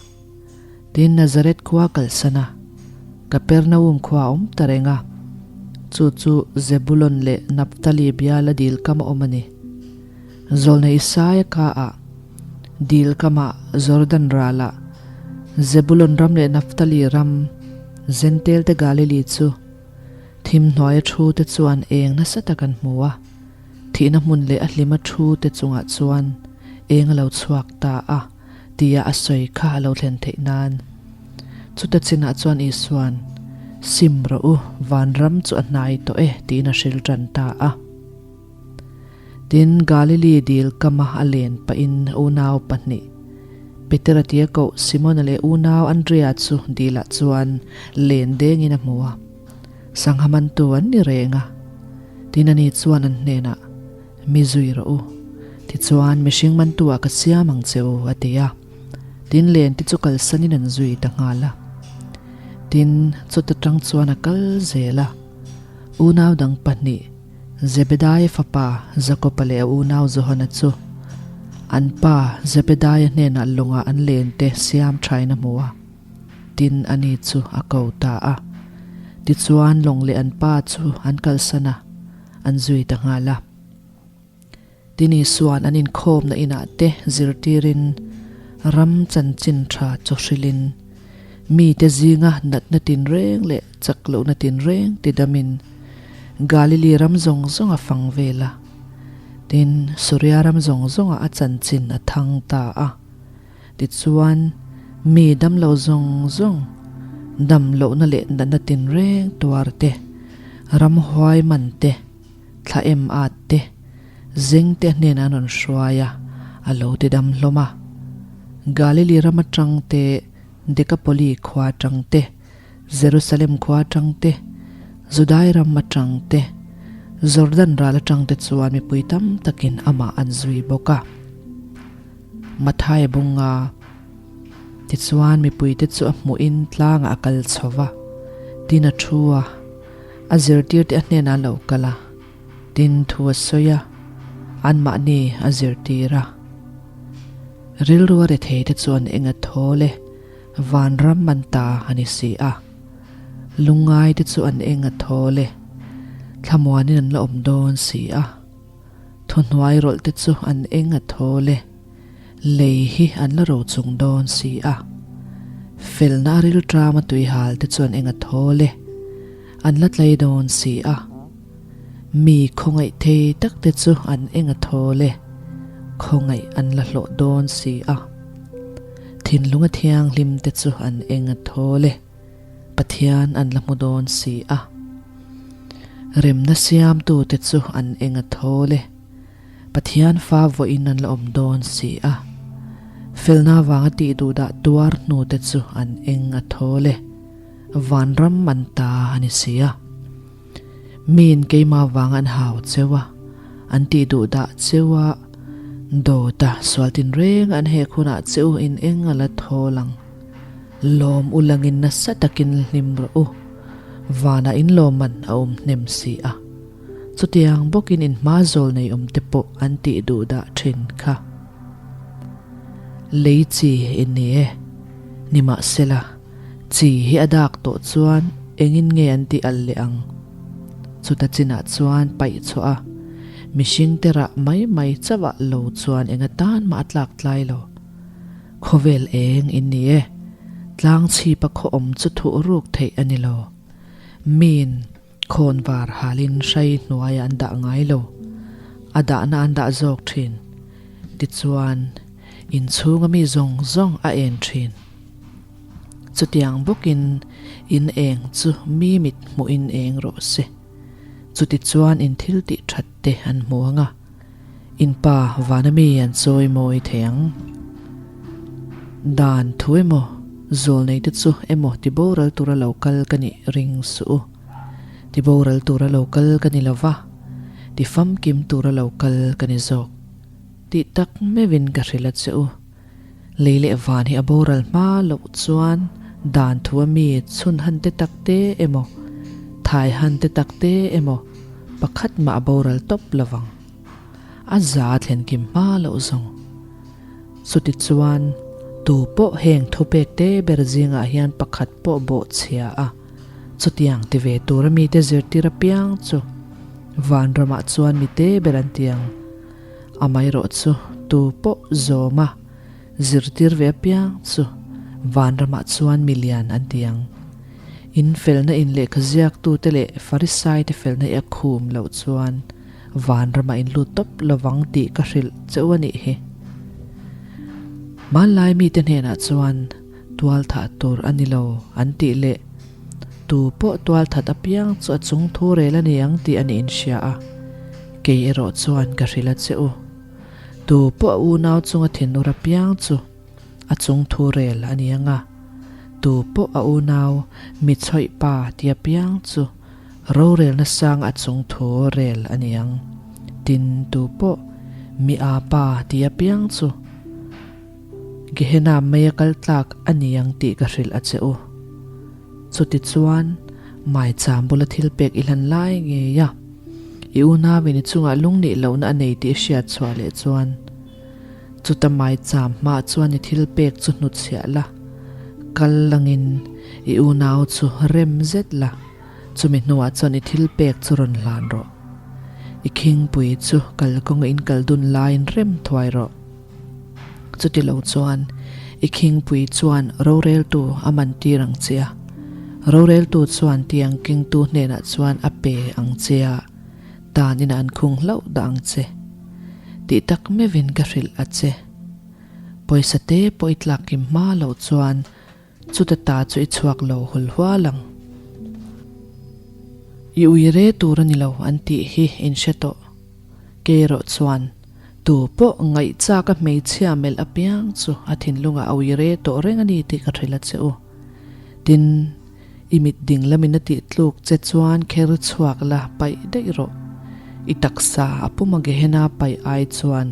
Tin, Nazareth khua kalsan a, Kapernaum khua a awm ta reng a. Chu chu Zebulon leh Naphtali biala dil kam a awm a ni. Zawlna Isaia kaah, dil kamah Jordan ralah, Zebulon ram leh Naphtali ram, Zentelte Galili chu thim hnuaia thu te chuan eng nasa tak an hmu a. Thihna hmun leh a hlima thu te chungah chuan eng a lo chhuak ta a tia a sawi kha a lo thlen theih nan. Chuta chinah chuan Isua'n, Sim rawh u, vanram chu a hnai tawh e tiin a hril tan ta a. Tin, Galili dil kama a len pahin unau pahnih, Petera tia koh Simona leh unau Andrea chu dilah chuan len dengin a hmu a. Sangha mantu an ni reng a. Tin ani chuan an hnenah, Mi zui rawh u. Tichuan mihring mantu ah ka siam ang che u, a ti a. Tin len te chu kalsanin an zui ta nghal a. Tin, chuta tang chuan a kal zel a. Unau dang pahnih, Zebedaia fapa Jakoba leh a unau Johana chu an pa Zebedaia hnenah lawngah an len te siam thain a hmu a. Tin, ani chu a ko ta a. Tichuan, lawng leh an pa chu an kalsan a, an zui ta nghal a. Tin, Isua'n an inkhawmna inah te zirtirin ram chanchin tha chaw hrilhin, mite zinga natna tinreng leh chak lohna tinreng tidamin, Galili ram zawng zawng a fang vel a. Tin, Suria ram zawng zawngah a chanchin a thang ta a. Tichuan, mi damlo zawng zawng, dam lohna leh natna tinreng tuar te, ramhuai man te, thla em at te, zeng te hnenah an rawn hruai a, a lo ti dam hlawm a. Galili ram atang te, Dekapoli khua atang te, Jerusalem khua atang te, Judai ram atang te, Jordan ral atang te chuan mipui tam takin amah an zui bawk a. Mathaia bunga tichuan mipuite chu a hmuhin tlangah a kal chho va, tin a thu a, a zirtirte a hnenah a lo kal a, tin thu a sawi a, anmahni a zirtir a. Rilru a retheite chuan eng a thawl e, vanram an ta a ni si a. Lungngaite chu an eng a thawl e, thlamuanin an la awm dawn si a. Thuhnuai rawlh te chu an eng a thawl e, lei hi an la ro chung dawn si a. Felna a rilṭam a tuihal te chu an eng a thawl e, an la tlei dawn si a. Mi khawngaih thei tak te chu an eng a thawl e, khawngaih an la hlawh dawn si a. Thinlung a thianghlim te chu an eng a thawl e. Pathian an la hmu dawn si a. Remna siamtute chu an eng a thawl e. Pathian fa vawiin an la awm dawn si a. Felna vanga tih duhdah tuar hnute chu an eng a thawl e. Vanram an ta a ni si a. Miin keimah vanga an hau cheu a, an tih duhdah cheu a, dawta sual tinreng an hek hunah cheu in eng a la thawl ang. Lawm u langin nasa takin hlim rawh u, vanah in lawmman a awm hnem si a. Chutiang bawkin in hma zawl nei awm te pawh an tih duh dah thin kha. Lei chi i ni e, nimahsela, chi hi a dak tawh chuan engin nge an tih al leh ang? Chuta chinah chuan paih chhuah a, mihring te rah mai mai chauh ah lo chuan enga tan mah a tlak tlai lo. Khawvel eng in ni e. Tlang chhipa khaw awm chu thuh ruk theih a ni lo. Miin khawn var halin hrai hnuaiah an dah ngai lo. A dahna an dah zawk thin. Tichuan, inchhunga mi zawng zawng a en thin. Chutiang bawkin in eng chu mi mit hmuhin eng rawh se. Chutichuan in thil tih that te an hmu ang a. In pa vana mi an chawi mawi thei ang. Dan thu emaw, zawlnei te chu emaw ti boral tura lo kal ka nih ring suh u. Ti boral tura lo kal ka ni lo va, ti famkim tura lo kal ka ni zawk. Tih tak meuhin ka hrilh a che u. Lei leh van hi a boral hma loh chuan dan thu a mi chhun han te tak te emaw, thai han te tak te emaw pakhat mah a boral tawp lo vang. A za thlen kim hma loh zawng. Chuti chuan tu pawh heng thupek te ber zingah hian pakhat pawh bawh chhia a, chutiang ti ve tura mite zirtir apiang chu vanramah chuan mite ber an ti ang. Amaherawh chu tu pawh zawma zirtir ve apiang chu vanramah chuan mi lian an ti ang. In felna in lehkha ziaktute leh Farisaite felna i a khum loh chuan vanramah in lut tawp lovang tih ka hrilh che u a nih hi. Hmanlai mite hnenah chuan tualthah tur a ni lo an tih leh tu pawh tualthat apiang chu a chung thu rel a ni ang tih a nih inhria a. Kei erawh chuan ka hrilh a che u. Tu pawh a unau chunga thinur apiang chu a chung thu rel a ni ang a, tu pawh a unau mi chhawih pa ti apiang chu rorelna sang a chung thu rel a ni ang. Tin, tu pawh mi aa pa ti apiang chu Gehenna mei a kal tlak a ni ang tih ka hrilh a che u. Chutichuan, maicham bula thil pek i hlan lai ngei a, i unauin i chungah lung nih lohna a nei tih i hriat chhuah leh chuan, chuta maicham hmaah chuan i thil pek chu hnutchhiah la, kal langin i unau chu rem zet la, chumi hnuah chuan i thil pek chu rawn hlan rawh. I khingpui chu kalkawnga in kal dun laiin rem thuai rawh. Chuti lo chuan i khingpui chuan roreltu a man tir ang che a. Roreltu chuan tiang kengtu hnenah chuan a pe ang che a, tan inah an khung hlauh dah ang che. Tih tak meuhin ka hrilh a che. Pawisa te pawh i tlak kim hma loh chuan chuta ta chu i chhuak lo hul hual ang. I ui re tur a ni lo an tih hi in hre tawh. Kei erawh chuan tu pawh ngaihchak a hmeichhia melh apiang chu a thinlungah a ui re tawh reng a ni tih ka hrilh a che u. Tin, i mit ding lamin a tih tluk che chuan kher chhuak la paih daih rawh. I taksa a puma Gehenna paih ai chuan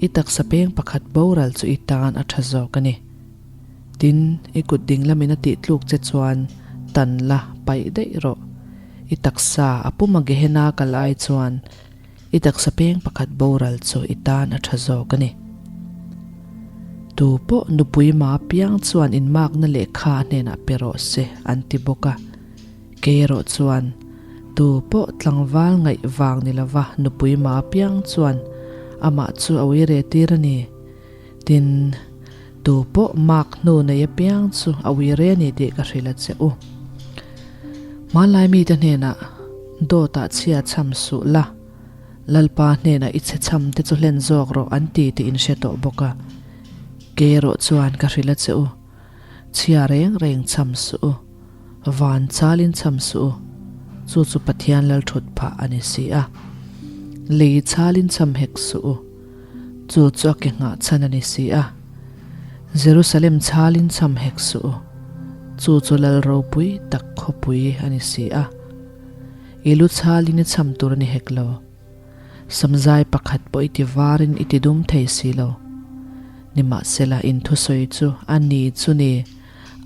i taksa peng pakhat boral chu i tan a tha zawk a ni. Tin, i kut ding lamin a tih tluk che chuan tan la paih daih rawh. I taksa a puma Gehenna kal ai chuan I taksa peng pakhat boral chu i tan a tha zawk a ni. Tu pawh nupui ma piang chuan inmakna lehkha a hnenah pe rawh se an ti bawk a. Kei erawh chuan tu pawh tlangval ngaih vang ni lova nupui ma piang chuan amah chu a ui re tir a ni. Tin, tu pawh mak hnu nei apiang chu a ui re a ni tih ka hrilh a che u. Hmanlai mite hnenah dawtah chhia chham suh la, Lalpa hnenah i chhe chham te chu hlen zawk rawh an ti tih in hre tawh bawk a. Kei erawh chuan ka hrilh a che u, chhia reng reng chham suh u, van chalin chham suh u, chu chu Pathian lal thut phah a ni si a. Lei chalin chham hek suh u. Chu chu a ke nghah chhan a ni si a. Jerusalem chhalin chham hek suh u. Chu chu lal ropui tak khawpui a ni si a. I lu chhalin i chham tur a ni hek lo. Samzai pakhat pawh i ti varin i ti dum thei si lo. Nimahsela in thusawi chu a ni chu ni,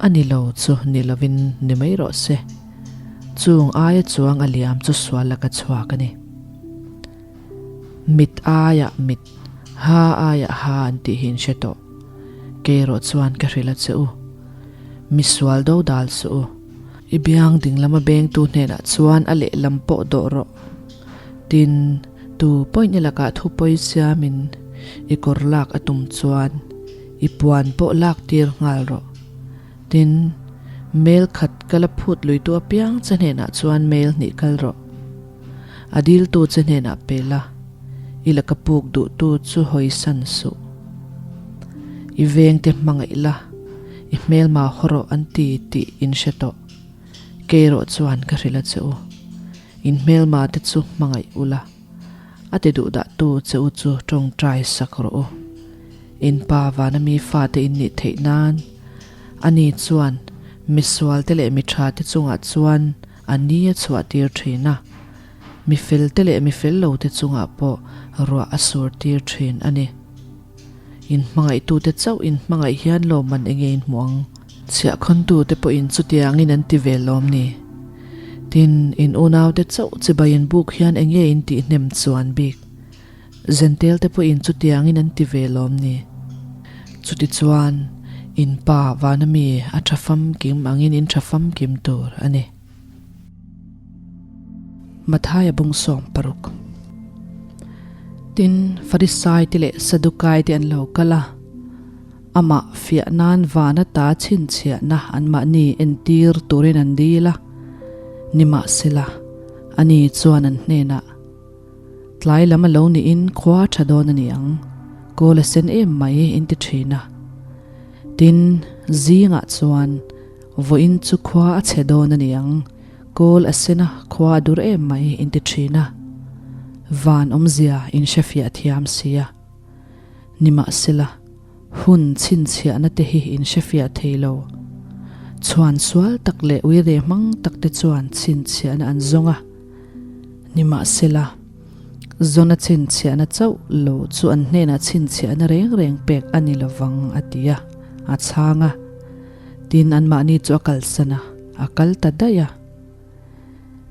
a ni lo chu ni lovin ni mai rawh se. Chung aia chuang a liam chu sual laka chhuak a ni. Mit aiah mit, ha aiah ha an tih hi in hre tawh. Kei erawh chuan ka hrilh a che u. Misual do dal suh u. I biang ding lama bengtu hnenah chuan a lehlam pawh dawh rawh. Tin, tu pawhin i lakah thu pawi siamin i kawr lak a tum chuan i puan pawh lak tir nghal rawh. Tin, mail khat ka la phut luitu apiang che hnenah chuan mail hnih kal rawh. A diltu che hnenah pe la, i laka puk duhtu chu hawisan suh. I vengte hmangaih la, i hmelma haw rawh an ti tih in hre tawh. Kei erawh chuan ka hrilh a che u. In hmelma te chu hmangaih ula, a ti duh dahtu che u chu tawngtai sak rawh u. In pa vana mi fate in nih theih nan, ani chuan misualte leh miṭhate chungah chuan A ni a chhuah tir thin a, mi fel te leh mi fel lo te chungah pawh ruah a sur tir thin a ni. In hmangaihtute chauh in hmangaih hian lawmman enge in hmuh ang? Chhiahkhawntute pawhin chutiangin an ti ve lawm ni? Tin, in unaute chauh chibai in buk hian enge in tihhnem chuan bik? Zentel te pawhin chutiangin an ti ve lawm ni? Chutichuan, in pa vana mi a tha famkim angin in tha famkim tur a ni. Mathaia bung 60. Tin, Farisai te leh Sadukai te an lo kal a, amah fiah nan vana ta chhinchhiahna anmahni entir turin an dil a, nimahsela, ani chuan an hnenah, Tlai lam a lo niin khua tha dawn a ni ang, kawl a sen em mai in ti thin a. Tin, zingah chuan vawiin chu khua a chhe dawn a ni ang, kawl a sen a, khua a dur em mai in ti thin a. Van awmzia in hrefiah thiam si a. Nimahsela, hun chhinchhiahna te hi in hrefiah thei lo. Chhuan sual tak leh uire hmang tak te chuan chhinchhiahna an zawng a. Nimahsela, Zona chhinchhiahna chauh lo chu an hnenah chhinchhiahna reng reng pek a ni lovang, a ti a, a chhang a. Tin, anmahni chu a kalsan a, a kal ta daih a.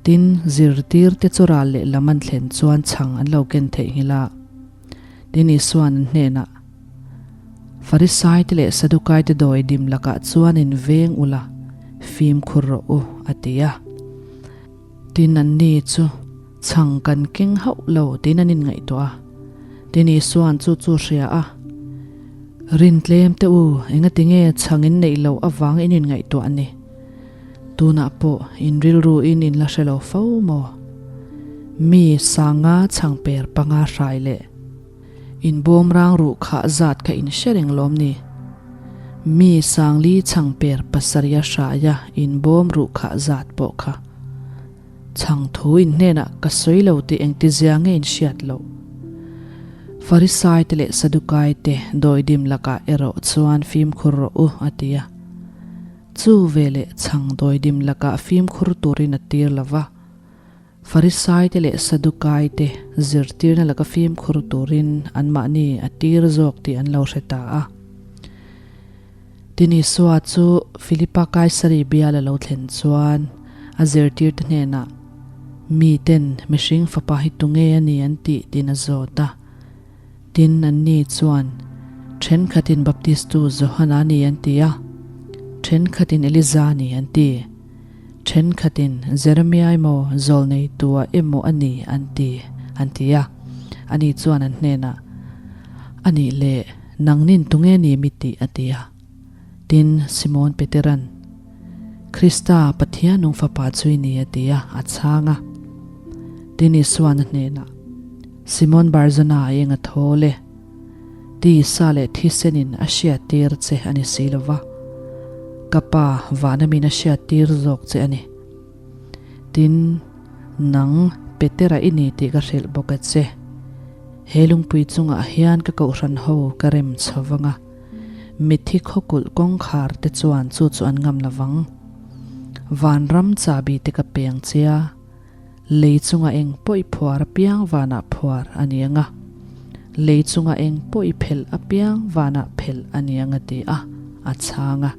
Tin, zirtirte chu ral lehlam an thlen chuan chhang an lo ken theihnghilh a. Tin, Isua'n an hnenah, Farisaite leh Sadukaite dawi dim lakah chuan in veng ula, fimkhur rawh u, a ti a. Tin, anni chu chhang kan keng hauh lo tiin an inngaihtuah a. Tin, Isua'n chu chu hria a, Rin tlem teh u, engatinge chhang in neih loh avang in inngaihtuah a ni? Tunah pawh in rilru in in la hre lo fo maw? Mi sanga chhangper panga hrai leh in bawm rang ruh khah zat kha in hre reng lawm ni? Mi sangli chhangper pasarih a hraia in bawm ruh khah zat pawh kha Chhang thu in hnenah ka sawi lo tih engtizia nge in hriat loh? Farisai te leh Sadukai te dawidim lakah erawh chuan fimkhur rawh u, a ti a. Chu veleh chhang dawidim lakah fimkhur turin a tir lo va. Farisai te leh Sadukai te zirtirna laka fimkhur turin anmahni a tir zawk tih an lo hre ta a. Tin Isua chu Filipa Kaisari bial a lo thlen chuan a zirtirte hnenah, Miten mihring fapa hi tunge a ni an tih tiin a zawt a. Tin anni chuan, Thenkhatin Baptistu Johana a ni an ti a, thenkhatin Eliza a ni an ti, thenkhatin Jeremia emaw Zawlneitua emaw a ni an ti, an ti a. Ani chuan an hnenah, A nih leh, Nangnin tunge ni mi tih a ti a. Tin, Simon Peteran, Krista, Pathian nung Fapa chu i ni a ti a, a chhang a. Tin, Isuan a hnenah, Simon Barzona a eng a thawl e. Tisa leh thisenin a hriattir che a ni si lo va, ka Pa vanamin a hriattir zawk che a ni. Tin, nang Petera i ni tih ka hrilh bawk a che. He lungpui chungah hian ka kohhran ho ka rem chho vang a, mitthi khawkulh kawngkhar te chuan chu chu an ngam lo vang. Vanram chahbi te ka peng che a, lei chunga eng pawh i phuar apiang vanah phuar a ni ang a, lei chunga eng pawh i phelh apiang vanah phelh a ni ang a ti a, a chhang a.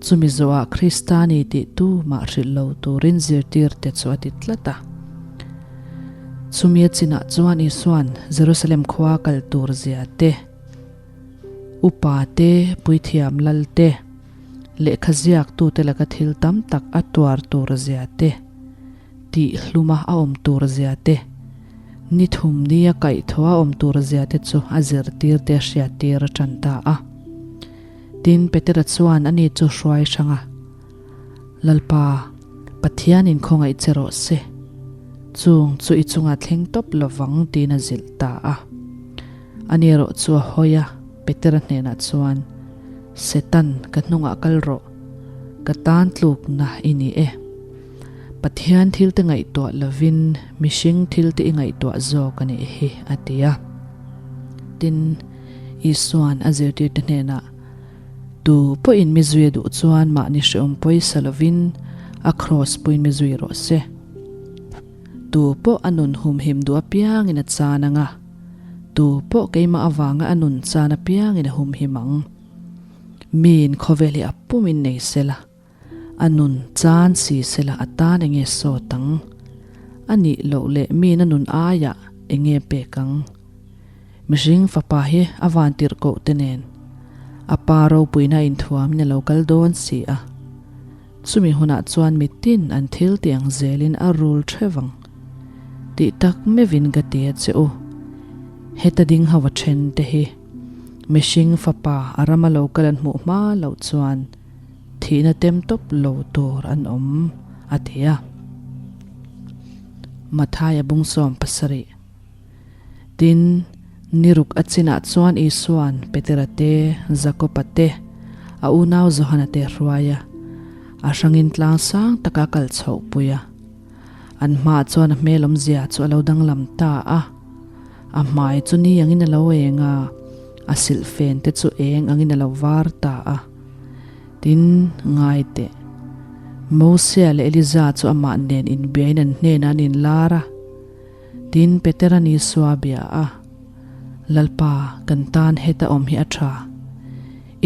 Chumi zawhah Krista ni tih tu mah hrilh lo turin zirtirte chu a ti tlat a. Chumi a chinah chuan Isua'n Jerusalem khua kal tur zia te, upa te, puithiam lal te, lehkha ziaktute laka thil tam tak a tuar tur zia te, tih hluma a awm tur zia te, ni thum nia kaihthawh a awm tur zia te chu a zirtirte a hriattir a tan ta a. Tin, Petera chuan ani chu hruai hrang a, Lalpa, Pathianin khawngaih che rawh se, chung chu i chungah thleng tawp lo vang tiin a zilh ta a. Ani erawh chu a hawi a, Petera hnenah chuan, Setan, ka hnungah kal rawh, ka tan tlukna i ni e. Pathian thilte ngaihtuah lovin mihring thilte i ngaihtuah zawk a nih hi, a ti a. Tin, Isua'n a zirtirte hnenah, Tu pawhin mi zui a duh chuan mahni hrehawm pawisa lovin a kraws puiin mi zui rawh se. Tu pawh a nun humhim duh apiangin a chan ang a, tu pawh keimah avanga a nun chan apiangin a humhim ang. Miin khawvel hi a pumin nei sela. A nun chan si sela a tan enge sawt ang? A nih loh leh miin a nun aiah enge pek ang? Mihring fapa hi a van tirh koh te nen a pa ropuina inthuamin a lo kal dawn si a. Chumi hunah chuan mitin an thil tih ang zelin a rul theuh ang. Tih tak meuhin ka ti a che u. Heta ding ho a then te hi mihring fapa a rama lo kal an hmuh hma loh chuan Thihna tem tawp lo tur an awm, a ti a. Mathaia bung 70. Tin, ni ruk a chinah chuan Isua'n Petera te, Jakoba te, a unau Johana te hruai a, a hrangin tlang sang taka kal chhoh pui a. An hmaah chuan a hmel awmzia chu a lo danglam ta a. A hmai chu ni angin a lo eng a, a silhfen te chu eng angin a lo var ta a. Tin, ngai teh. Mosia leh Eliza chu amah nen inbiain an hnenah an inlar a. Tin, Petera'n Isua a bia a, Lalpa, kan tan heta awm hi a tha.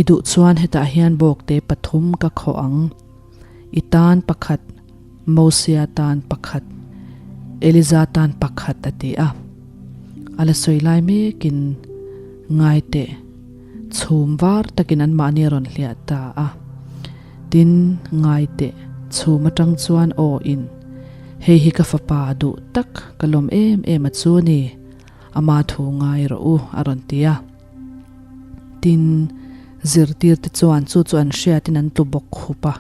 I duh chuan hetah hian bawkte pathum ka khawh ang. I tan pakhat, Mosia tan pakhat, Eliza tan pakhat a ti a. A la sawi lai mekin, Ngai teh, chhum var takin anmahni a rawn hliah ta a. Tin, ngai teh, chhum atang chuan aw in, Hei hi ka fapa duh tak, ka lawm em em a chu a ni, ama thu ngai rawh u, a rawn ti a. Tin, zirtirte chuan chu chu an hriatin an tlu bawk khup a.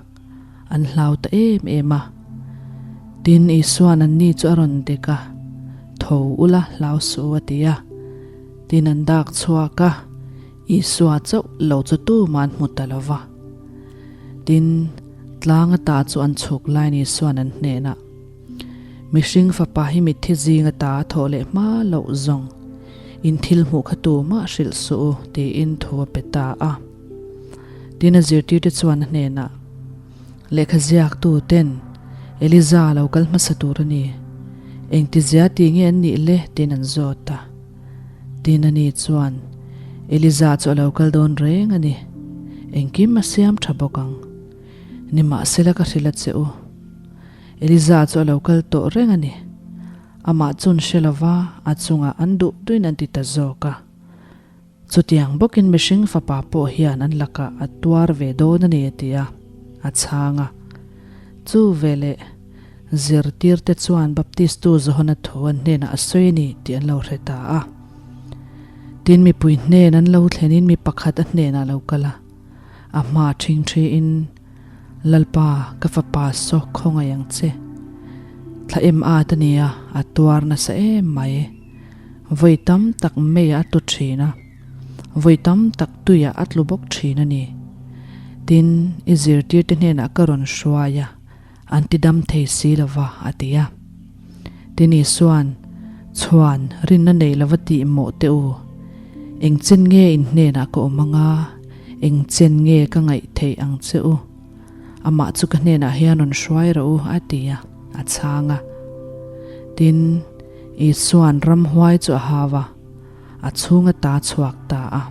An hlau ta em em a. Tin, Isua'n anni chu a rawn dek a, Tho ula, hlau suh u a ti a. Tin, an dak chhuak a, Isua chauh lo chu tumah an hmu ta lo va. Tin, tlang ata chu an chhuk laiin Isua'n an hnenah, Mihring fapa hi mitthi zing ata a thawh leh hma loh zawng, in thil hmuh kha tumah hrilh suh u, tiin thu a pe ta a. Tin, a zirtirte chuan a hnenah, Lehkha ziaktu ten Eliza lo kal hmasa tur a ni. Engtizia ti nge an nih le? tiin an zawt a. Tin, ani chuan, Eliza chu a lo kal dawn reng a ni. Engkim a siam tha bawk ang. Nimahsela ka hrilh a che u. Eliza chu a lo kal tawh reng a ni. Amah chun hre lova a chungah an duh duhin an ti ta zawk a. Chutiang bawkin mihring fapa pawh hian an lakah a tuar ve dawn a ni a ti a, a chhang a. Chu veleh zirtirte chuan Baptistu Johana thu an hnenah a sawi a ni tih an lo hre ta a. Tin, mipui hnen an lo thlenin mi pakhat a hnenah a lo kal a, a hma ṭhingṭhiin, Lalpa, ka fapa saw khawngaih ang che. Thla em at a nia, a tuar nasa em mai. Vawi tam tak meiah a tlu thin a, vawi tam tak tuiah a tlu bawk thin a ni. Tin, i zirtirte hnenah ka rawn hruai a, an ti dam thei si lo va, a ti a. Tin, Isua'n, Chhuan, rinna nei lova tih mawh teh u. Eng chen nge in hnenah ka awm anga, eng chen nge ka ngaih theih ang che u? Amah chu ka hnenah hian rawn hruai rawh u, a ti a, a chhang a. Tin, Isua'n ramhuai chu a hau a, a chhung ata chhuak ta a.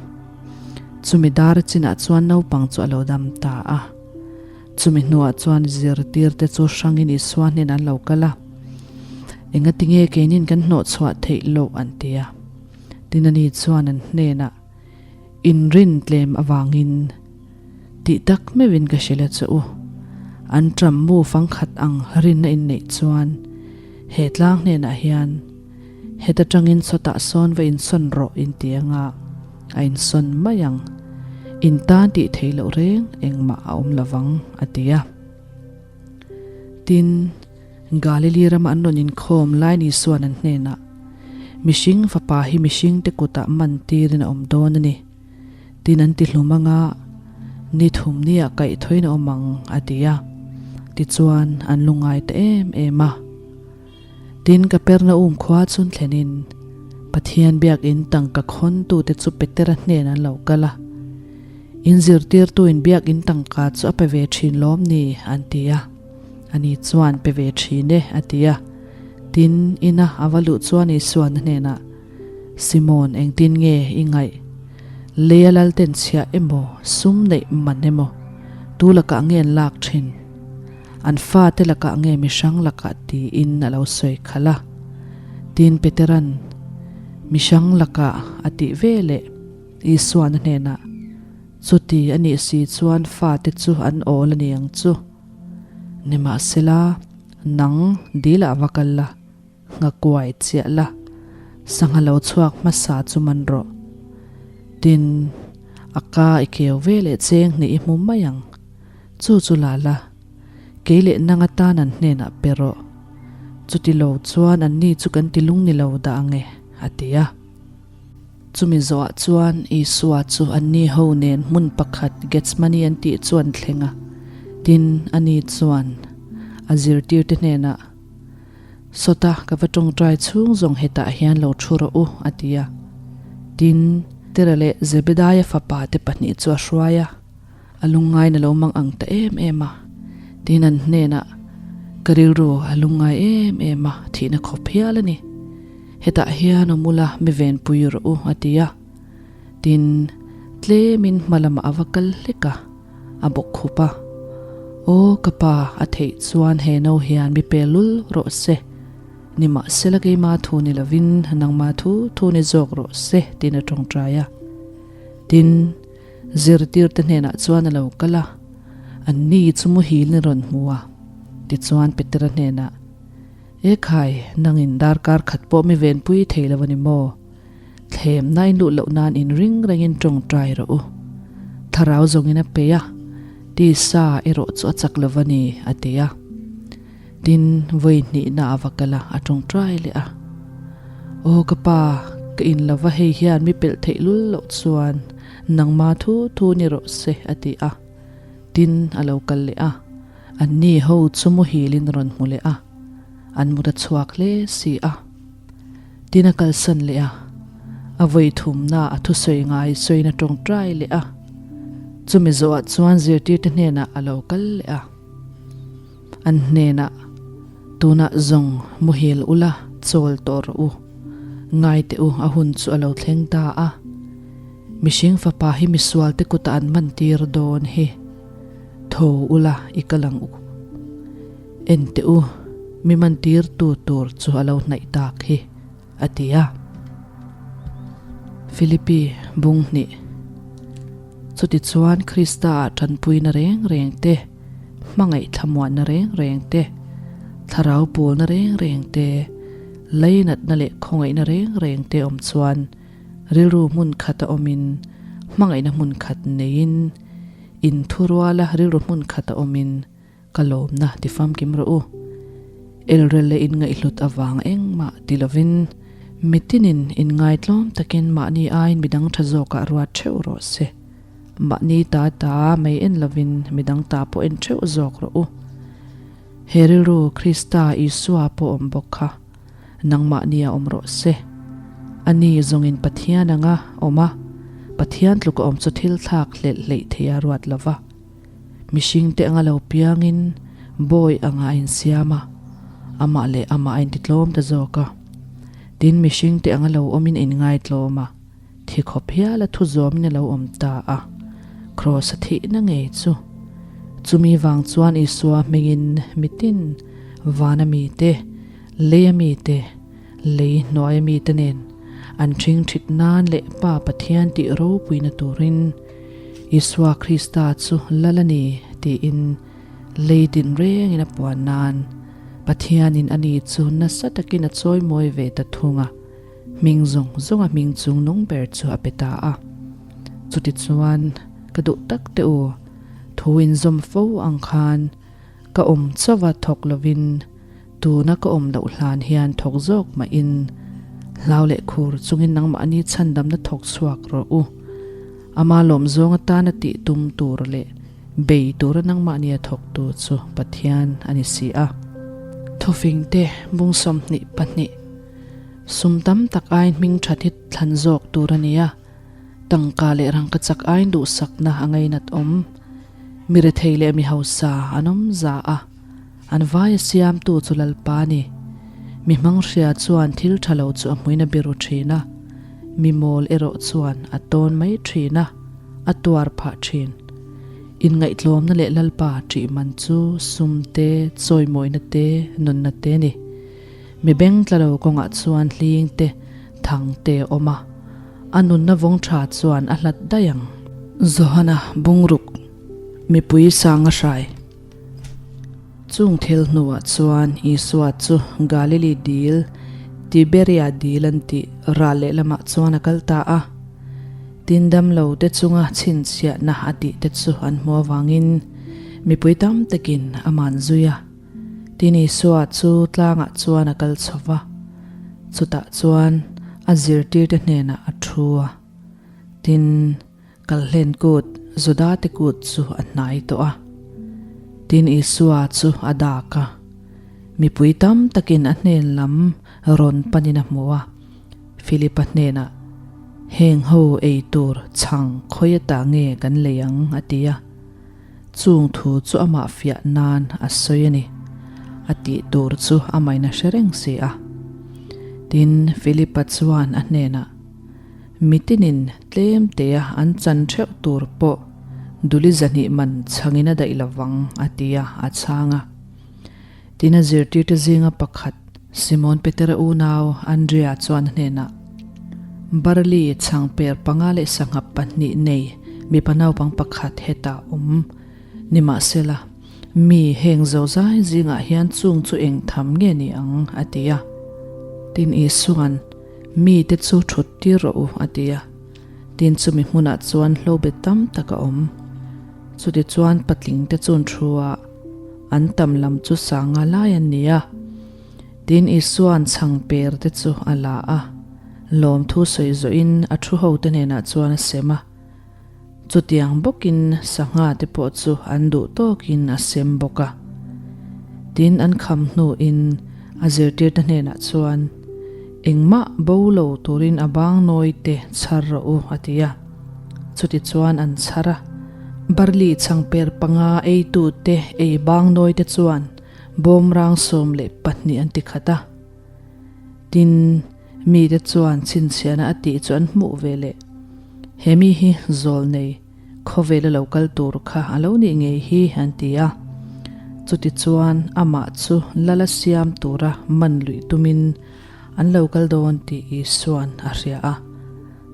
Chumi dar chinah chuan naupang chu a lo dam ta a. Chumi hnuah chuan zirtirte chu hrangin Isua hnenah an lo kal a, Engatinge keinin kan hnawhchhuah theih loh? an ti a. Tin ani chuan an hnenah, Inrin tlem avangin tih tak meuhin ka hrilh a che u. An ṭam mu fangkhat ang rinna inneih chuan he tlang hnenah hian heta ṭangin sawtah sawn va insawn rawh inti anga a insawn mai ang. In tan tih theih loh reng engmah a awm lovang a ti a. Tin, Galili rama an rawn inkhawm lai ni suan an hnenah, Mihring fapa hi mihringte kutah man tirin a awm dawn a ni. Tin an ti hlum anga ni thum nia kaih thawiin a awm ang a ti a. Tichuan an lungngai ta em em a. Tin Kapernaum khua chun thlenin Pathian biakinn tangka khawntute chu Petera hnenah an lo kal a. In zirtirtuin biakinn tangka chu a pe ve thin lawm ni? an ti a. Ani chuan pe ve thin e a ti a. Tin ina a va luh chuan Isuan a hnenah, Simon, engtin nge i ngaih? Leia lalten chhiah emaw, sum neih man emaw, tu lakah nge an lak thin? An fate lakah nge mihrang lakah tiin a lo sawi khalh a. Tin Petera'n, Mihrang lakah a tih ve leh Isua'n a hnenah, Chuti a nih si chuan fate chu an awl a ni ang chu. Nimahsela, nang dilah va kal la. Nghakuai chiah la, sangha lo chhuak hmasa chu man rawh. Tin, a ka i keu ve leh cheng hnih i hmu mai ang. Chu chu la la, kei leh nang atan an hnenah pe rawh. Chuti lo chuan anni chu kan ti lung ni lo dah ang e, a ti a. Chumi zawhah chuan Isua chu anni ho nen hmun pakhat Gethsemane an tih chu an thleng a. Tin, ani chuan a zirtirte hnenah, Sawta ka va tawngtai chhung zawng hetah hian lo thu rawh u, a ti a. Tin, Tera leh Zebedaia fapa te pahnih chu a hruai a, a lungngain a lo mang ang ta em em a. Tin, an hnenah, Ka rilru a lungngai em em a, thihna khawp hial a ni. Hetah hian awm ula mi venpui rawh u, a ti a. Tin, tlemin hma lamah a va kal hlek a. A bawk khup a. Aw ka pa, a theih chuan he no hian mi pe lul rawh se. Nimahsela keima thu ni lovin nangma thu thu ni zawk rawh se tiin a tawngtai a. Tin, zirtirte hnenah chuan a lo kal a, anni chu muhil ni rawn hmu a. Tichuan Petera hnenah, E khai, nangin darkar khat pawh mi venpui thei lo a ni maw? Thlemna in luh loh nan in ring rengin tawngtai rawh u. Thlarau zawngin a pe a, Tisa erawh chu a chak lo va ni, a ti a. Tin, vawi hnihna a va kal a, a tawngtai leh a. Aw ka pa, ka in lo va hei hian mi pelh theih lul loh chuan nangma thu thu ni rawh se, a ti a. Tin, a lo kal leh a, anni ho chu muhilin rawn hmu leh a, an mut a chhuak hle si a. Tin a kalsan leh a, a vawi thumna a thusawi ngai sawiin a tawngtai leh a. Chumi zawhah chuan zirtirte hnenah a lo kal leh a. An hnenah, Tunah zawng muhil ula chawl tawh rawh u. Ngai teh u, a hun chu a lo thleng ta a. Mihring fapa hi misualte kutah an man tir dawn hi. Tho ula i kal ang u. En teh u, mi man tirtu tur chu a lo hnaih tak hi, a ti a. Philippi bung hnih. Chutichuan Krista-ah tanpuina reng reng te, hmangaih thlamuanna reng reng te, thlarau pawlna reng reng te, leinatna leh khawngaihna reng reng te awm chuan rilru hmun khata awmin hmangaihna hmun khat neiin inthuruala rilru hmun khata awmin Ka lawmna ti famkim rawh u. Elrel leh inngaihhlut avang engmah ti lovin mitinin inngaitlawm takin mahni aiin midang tha zawkah ruat theuh rawh se. Mahni ta ta mai en lovin midang ta pawh en theuh zawk rawh u. He rilru Krista Isua pawh awm bawk kha nangmahnia awm rawh se. Ani zawngin Pathian anga awm a, Pathian tluka awm chu thil thlak hlelh hleih theia ruat lova. Mihringte anga lo piangin bawi anga a insiam a, amah leh amah a intitlawm ta zawk a. Tin, mihringte anga lo awmin a inngaitlawm a, thi khawp hial a thu zawmin a lo awm ta a, Kraws a thihna ngei chu. Chumi vang chuan Isua hmingin mitin, vana mite, leia mite, lei hnuaia mite nen an ṭhingṭhit nan leh Pa Pathian tih ropuina turin, Isua Krista chu Lal a ni tiin lei din rengin a puan nan Pathianin a ni chu nasa takin a chawimawi ve ta thung a, hming zawng zawnga hming chung nung ber chu a pe ta a. Chutichuan, ka duh tak teh u, thu inzawm fo ang khan ka awm chauha thawk lovin Tuna ka awm loh hlan hian thawk zawk mahin hlau leh khur chungin nangmahni chhandamna thawk chhuak rawh u. Ama lawm zawng atana tih tum tur leh bei tura nangmahnia thawktu chu Pathian a ni si a. Thufingte bung 22 Sum tam tak aiin hming that hi thlan zawk tur a ni a, tangka leh rangkachak aiin duhsakna a ngainat awm. Mi rethei leh mi hausa an awm za a. An vai a siamtu chu Lalpa a ni. Mi hmanghria chuan thil tha lo chu a hmuin a biru thin a, mi mawl erawh chuan a tawn mai thin a, a tuar phah thin. Inngaihtlawmna leh Lalpa ṭih man chu sum te, chawimawina te, nunna te a ni. Mi beng tla lo kawngah chuan hling te, thang te a awm a, a nunna vawng tha chuan a hlat daih ang. Johana bungruk mipui sanga hrai. Chung thil hnuah chuan Isua chu Galili dil, Tiberia dil an tih ral lehlamah chuan a kal ta a. Tin damlo te chunga chhinchhiahna a tih te chu an hmu avangin mipui tam takin a man zui a. Tin Isua chu tlangah chuan a kal chho va, chutah chuan a zirtirte hnenah a thu a. Tin. Kalhlen kut, Judate kut chu a hnai tawh a. Tin Isua chu a dak a. Mipui tam takin a hnen lam rawn panin a hmu a. Philipa hnenah, Heng ho ei tur chhang khawi ata nge kan lei ang? a ti a. Chung thu chu amah fiah nan a sawi a ni. A tih tur chu amahin a hre reng si a. Tin, Philipa chuan a hnenah, Mitinin tlem tea an chan theuh tur pawh duli zahnih man chhangin a daih lovang, a ti a, a chhang a. Tin a zirtirte zinga pakhat, Simon Petera unau Andrea chuan a hnenah, Barli chhangper panga leh sangha pahnih nei mipa naupang pakhat hetah awm nimahsela, mi heng zozai zingah hian chung chu eng tham nge ni ang? a ti a. Tin Isua'n, Mite chu thut tir rawh u, a ti a. Tin chumi hmunah chuan hlobet tam tak a awm. Chutichuan patlingte chun thu-ah an tam lam chu sanga lai an ni a. Tin, Isua'n chhangper te chu a la a, lawmthu sawi zawhin a thu hote hnenah chuan a sem a. Chutiang bawkin sangha te pawh chu an duh tawkin a sem bawk a. Tin, an kham hnuin a zirtirte hnenah chuan, Engmah bo lo turin a bang nawi te chhar rawh u, a ti a. Chutichuan an chhar a. Barli chhangper panga eitute ei bang nawi te chuan bawmrang 12 an ti khat a. Tin, mite chuan chhinchhiahna a tih chu an hmuh ve leh. He mi hi zawl nei, khawvela lo kal tur kha a lo nih ngei hi an ti a. Chutichuan amah chu lala siam tura man luih tumin an lo kal dawn tih Isua'n a hria a.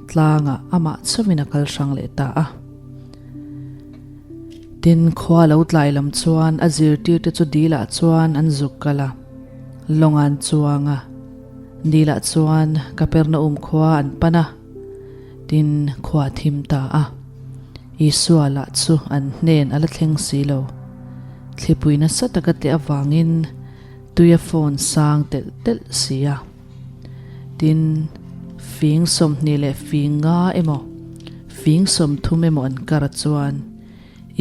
Tlangah amah chauhin a kal hrang leh ta a. Tin, khua lo tlai lam chuan a zirtirte chu dilah chuan an zuk kal a, lawng an chuang a. Dilah chuan Kapernaum khua an pan a, tin, khua a thim ta a. Isua lah chu an hnen a la thleng si lo. Thlipui nasa taka teh avangin tui a fawn sang telh telh si a. Tin, fing 20 leh fing nga emaw, fing 30 emaw an kar chuan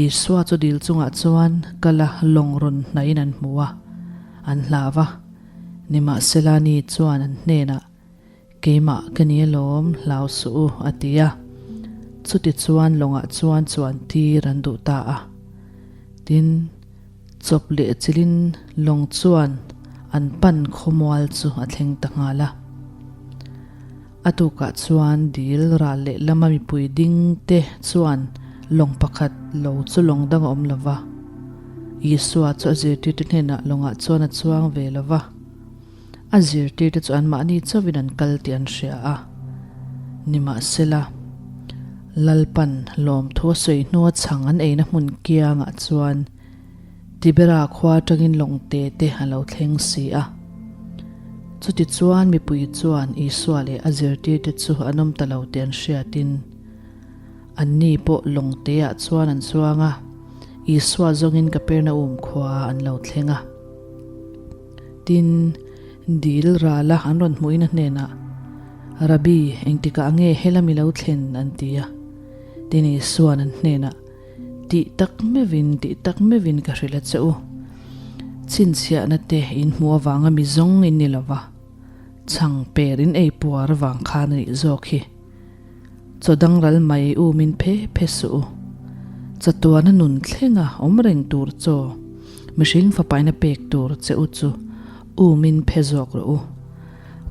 Isua chu dil chungah chuan kal a lawng rawn hnaihin an hmu a, an hlau a. Nimahsela ni chuan an hnenah, Keimah ka ni alawm, hlau suh u, a ti a. Chutichuan lawngah chuan chuan tir an duh ta a. Tin, Chawp leh chilhin lawng chuan an pan khawmual chu a thleng ta nghal a. A tukah chuan dil ral leh lama mipui ding te chuan lawng pakhat lo chu lawng dang a awm lo va. Isua chu a zirtirte hnenah lawngah chuan a chuang ve lo va. A zirtirte chu anmahni chauhin an kal tih an hria a. Nimahsela, Lalpan lawmthu a sawi hnua chhang an eina hmun kiangah chuan Tibera khua atangin lawng te te a lo thleng si a. Chutichuan mipui chuan Isua leh a zirtirte chu an awm ta lo tih an hriatin, anni pawh lawng teah chuan an chuang a, Isua zawngin Kapernaum khua an lo thleng a. Tin, dil rala an rawn hmuhin a hnenah, Rabbi, engtikah nge helami lo thlen? an ti a. Tin, Isua'n an hnenah, Tih tak meuhin, tih tak meuhin ka hrilh a che u. Chhinchhiahna te in hmuh avanga mi zawng in ni lo va, chhang per in ei puar avang khan a nih zawk hi. Chaw dang ral mai u min phe phe suh u. Chatuana nun thlenga awm reng tur chaw, mihring fapaina pek tur che u chu u min phe zawk rawh u.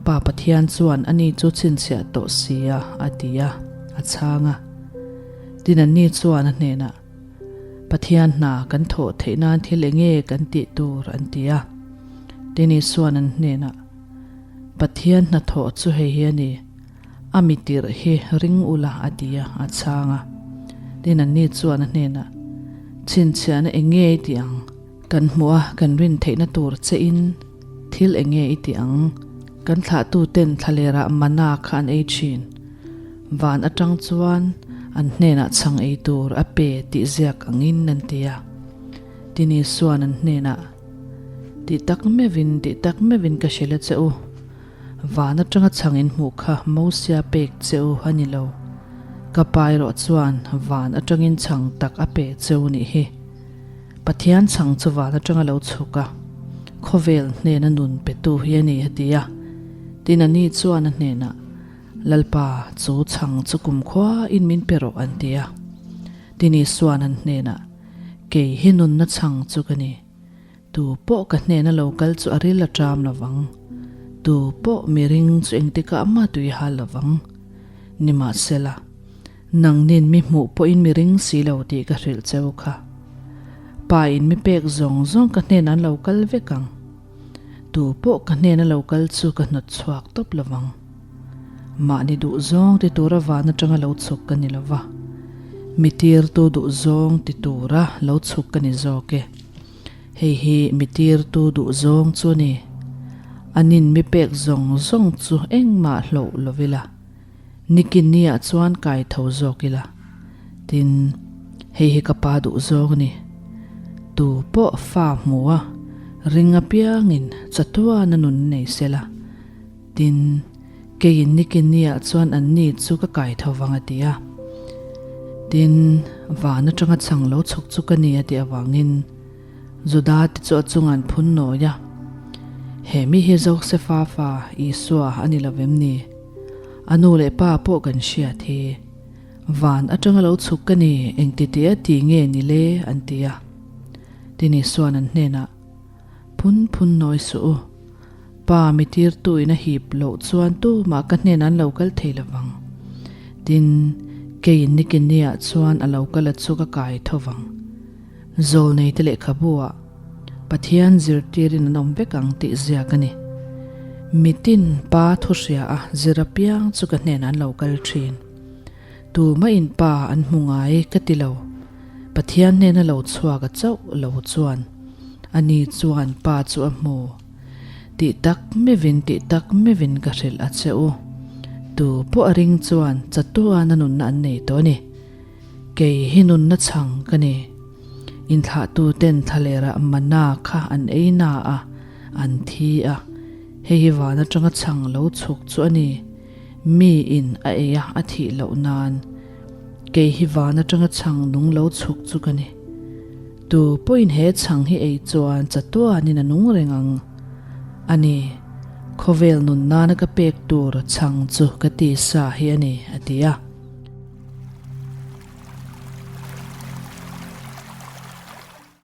Pa Pathian chuan ani chu chhinchhiah tawh si a, a ti a, a chhang a. Tin anni chuan a hnenah, Pathian hna kan thawh theih nan thil enge kan tih tur? an ti a. Tin Isuan an hnenah, Pathian hnathawh chu hei hi a ni. A mi tirh hi ring ula a ti a, a chhang a. Tin anni chuan a hnenah, Chhinchhiahna eng nge i tih ang? Kan hmuh a kan rin theihna tur che in thil eng nge i tih ang? Kan thlahtuten thlalerah mana kha an ei thin. Van atang chuan an hnenah chhang ei tur a pe tih ziak angin an ti a. Tin Isuan an hnenah, Tih tak meuhin, tih tak meuhin ka hrilh a che u. Van atanga chhang in hmuh kha Mosia pek che u a ni lo. Ka pa erawh chuan van atangin chhang tak a pe che u nih hi. Pathian chhang chu van atanga lo chhuk a, khawvel hnena nun petu hi a ni a ti a. Tin ani chuan a hnenah, Lalpa, chu chhang chu kumkhua in min pe rawh an ti a. Tin Isuan an hnenah, Kei hi nunna chhang chu ka ni. Tu pawh ka hnena lo kal chu a ril a ṭam lo vang. Tu pawh miring chu engtikah mah tui hal lo vang. Nimahsela, nangnin mi hmuh pawhin mi ring si lo tih ka hrilh cheu kha. Pa in mi pek zawng zawng ka hnenah an lo kal vek ang. Tu pawh ka hnena lo kal chu ka hnawt chhuak tawp lo vang. Mahni duh zawng ti tura van atanga lo chhuk ka ni lo va, mi tirtu duh zawng ti tura lo chhuk ka ni zawk e. Hei hi mi tirtu duh zawng chu a ni. Anin mi pek zawng zawng chu engmah hloh lo ila, nikin niah chuan kai tho zawk ila. Tin. Hei hi ka pa duh zawng a ni. Tu pawh fa hmu a, ring apiangin chatuana nun nei sela. Tin, keiin nikinniah chuan anni chu ka kai tho vang a ti a. Tin, van atanga chhang lo chhuk chu ka ni a tih avangin Juda te chu a chungah an phun nawi a. He mi hi Josefa fa Isua a ni lo vem ni? A nu leh pa pawh kan hriat hi. Van atanga lo chhuk ka ni, engti tih a ti nge ni le? an ti a. Tin Isua'n an hnenah, Phun phun nawi suh u. Pa mi tirtuin a hip loh chuan tumah ka hnenah an lo kal thei lo vang. Tin, keiin nikiniah chuan a lo kal a chu ka kai tho vang. Zawlneite lehkhabu-ah Pathian zirtirin an awm vek ang tih ziak a ni. Mitin Pa thu hria a zir apiang chu ka hnenah an lo kal thin. Tumahin Pa an hmu ngai ka ti lo. Pathian hnena lo chhuak a chauh lo chuan ani chuan Pa chu a hmu. Tih tak mevin tih tak mevin ka hrilh a che u. Tu pawh a ring chuan chatuan a nunna an nei tawh a ni. Kei hi nunna chhang ka ni. Inthlahtuten thlalerah mana kha an ei na a, an thi a. Hei hi van atanga chhang lo chhuk chu a ni. Mi in a ei a, a thih loh nan. Kei hi van atanga chhang nung lo chhuk chu ka ni. Tu pawhin he chhang hi ei chuan chatuanin a nung reng ang a ni. Khawvel nun nana ka pek tur chhang chu ka tisa hi a ni, a ti a.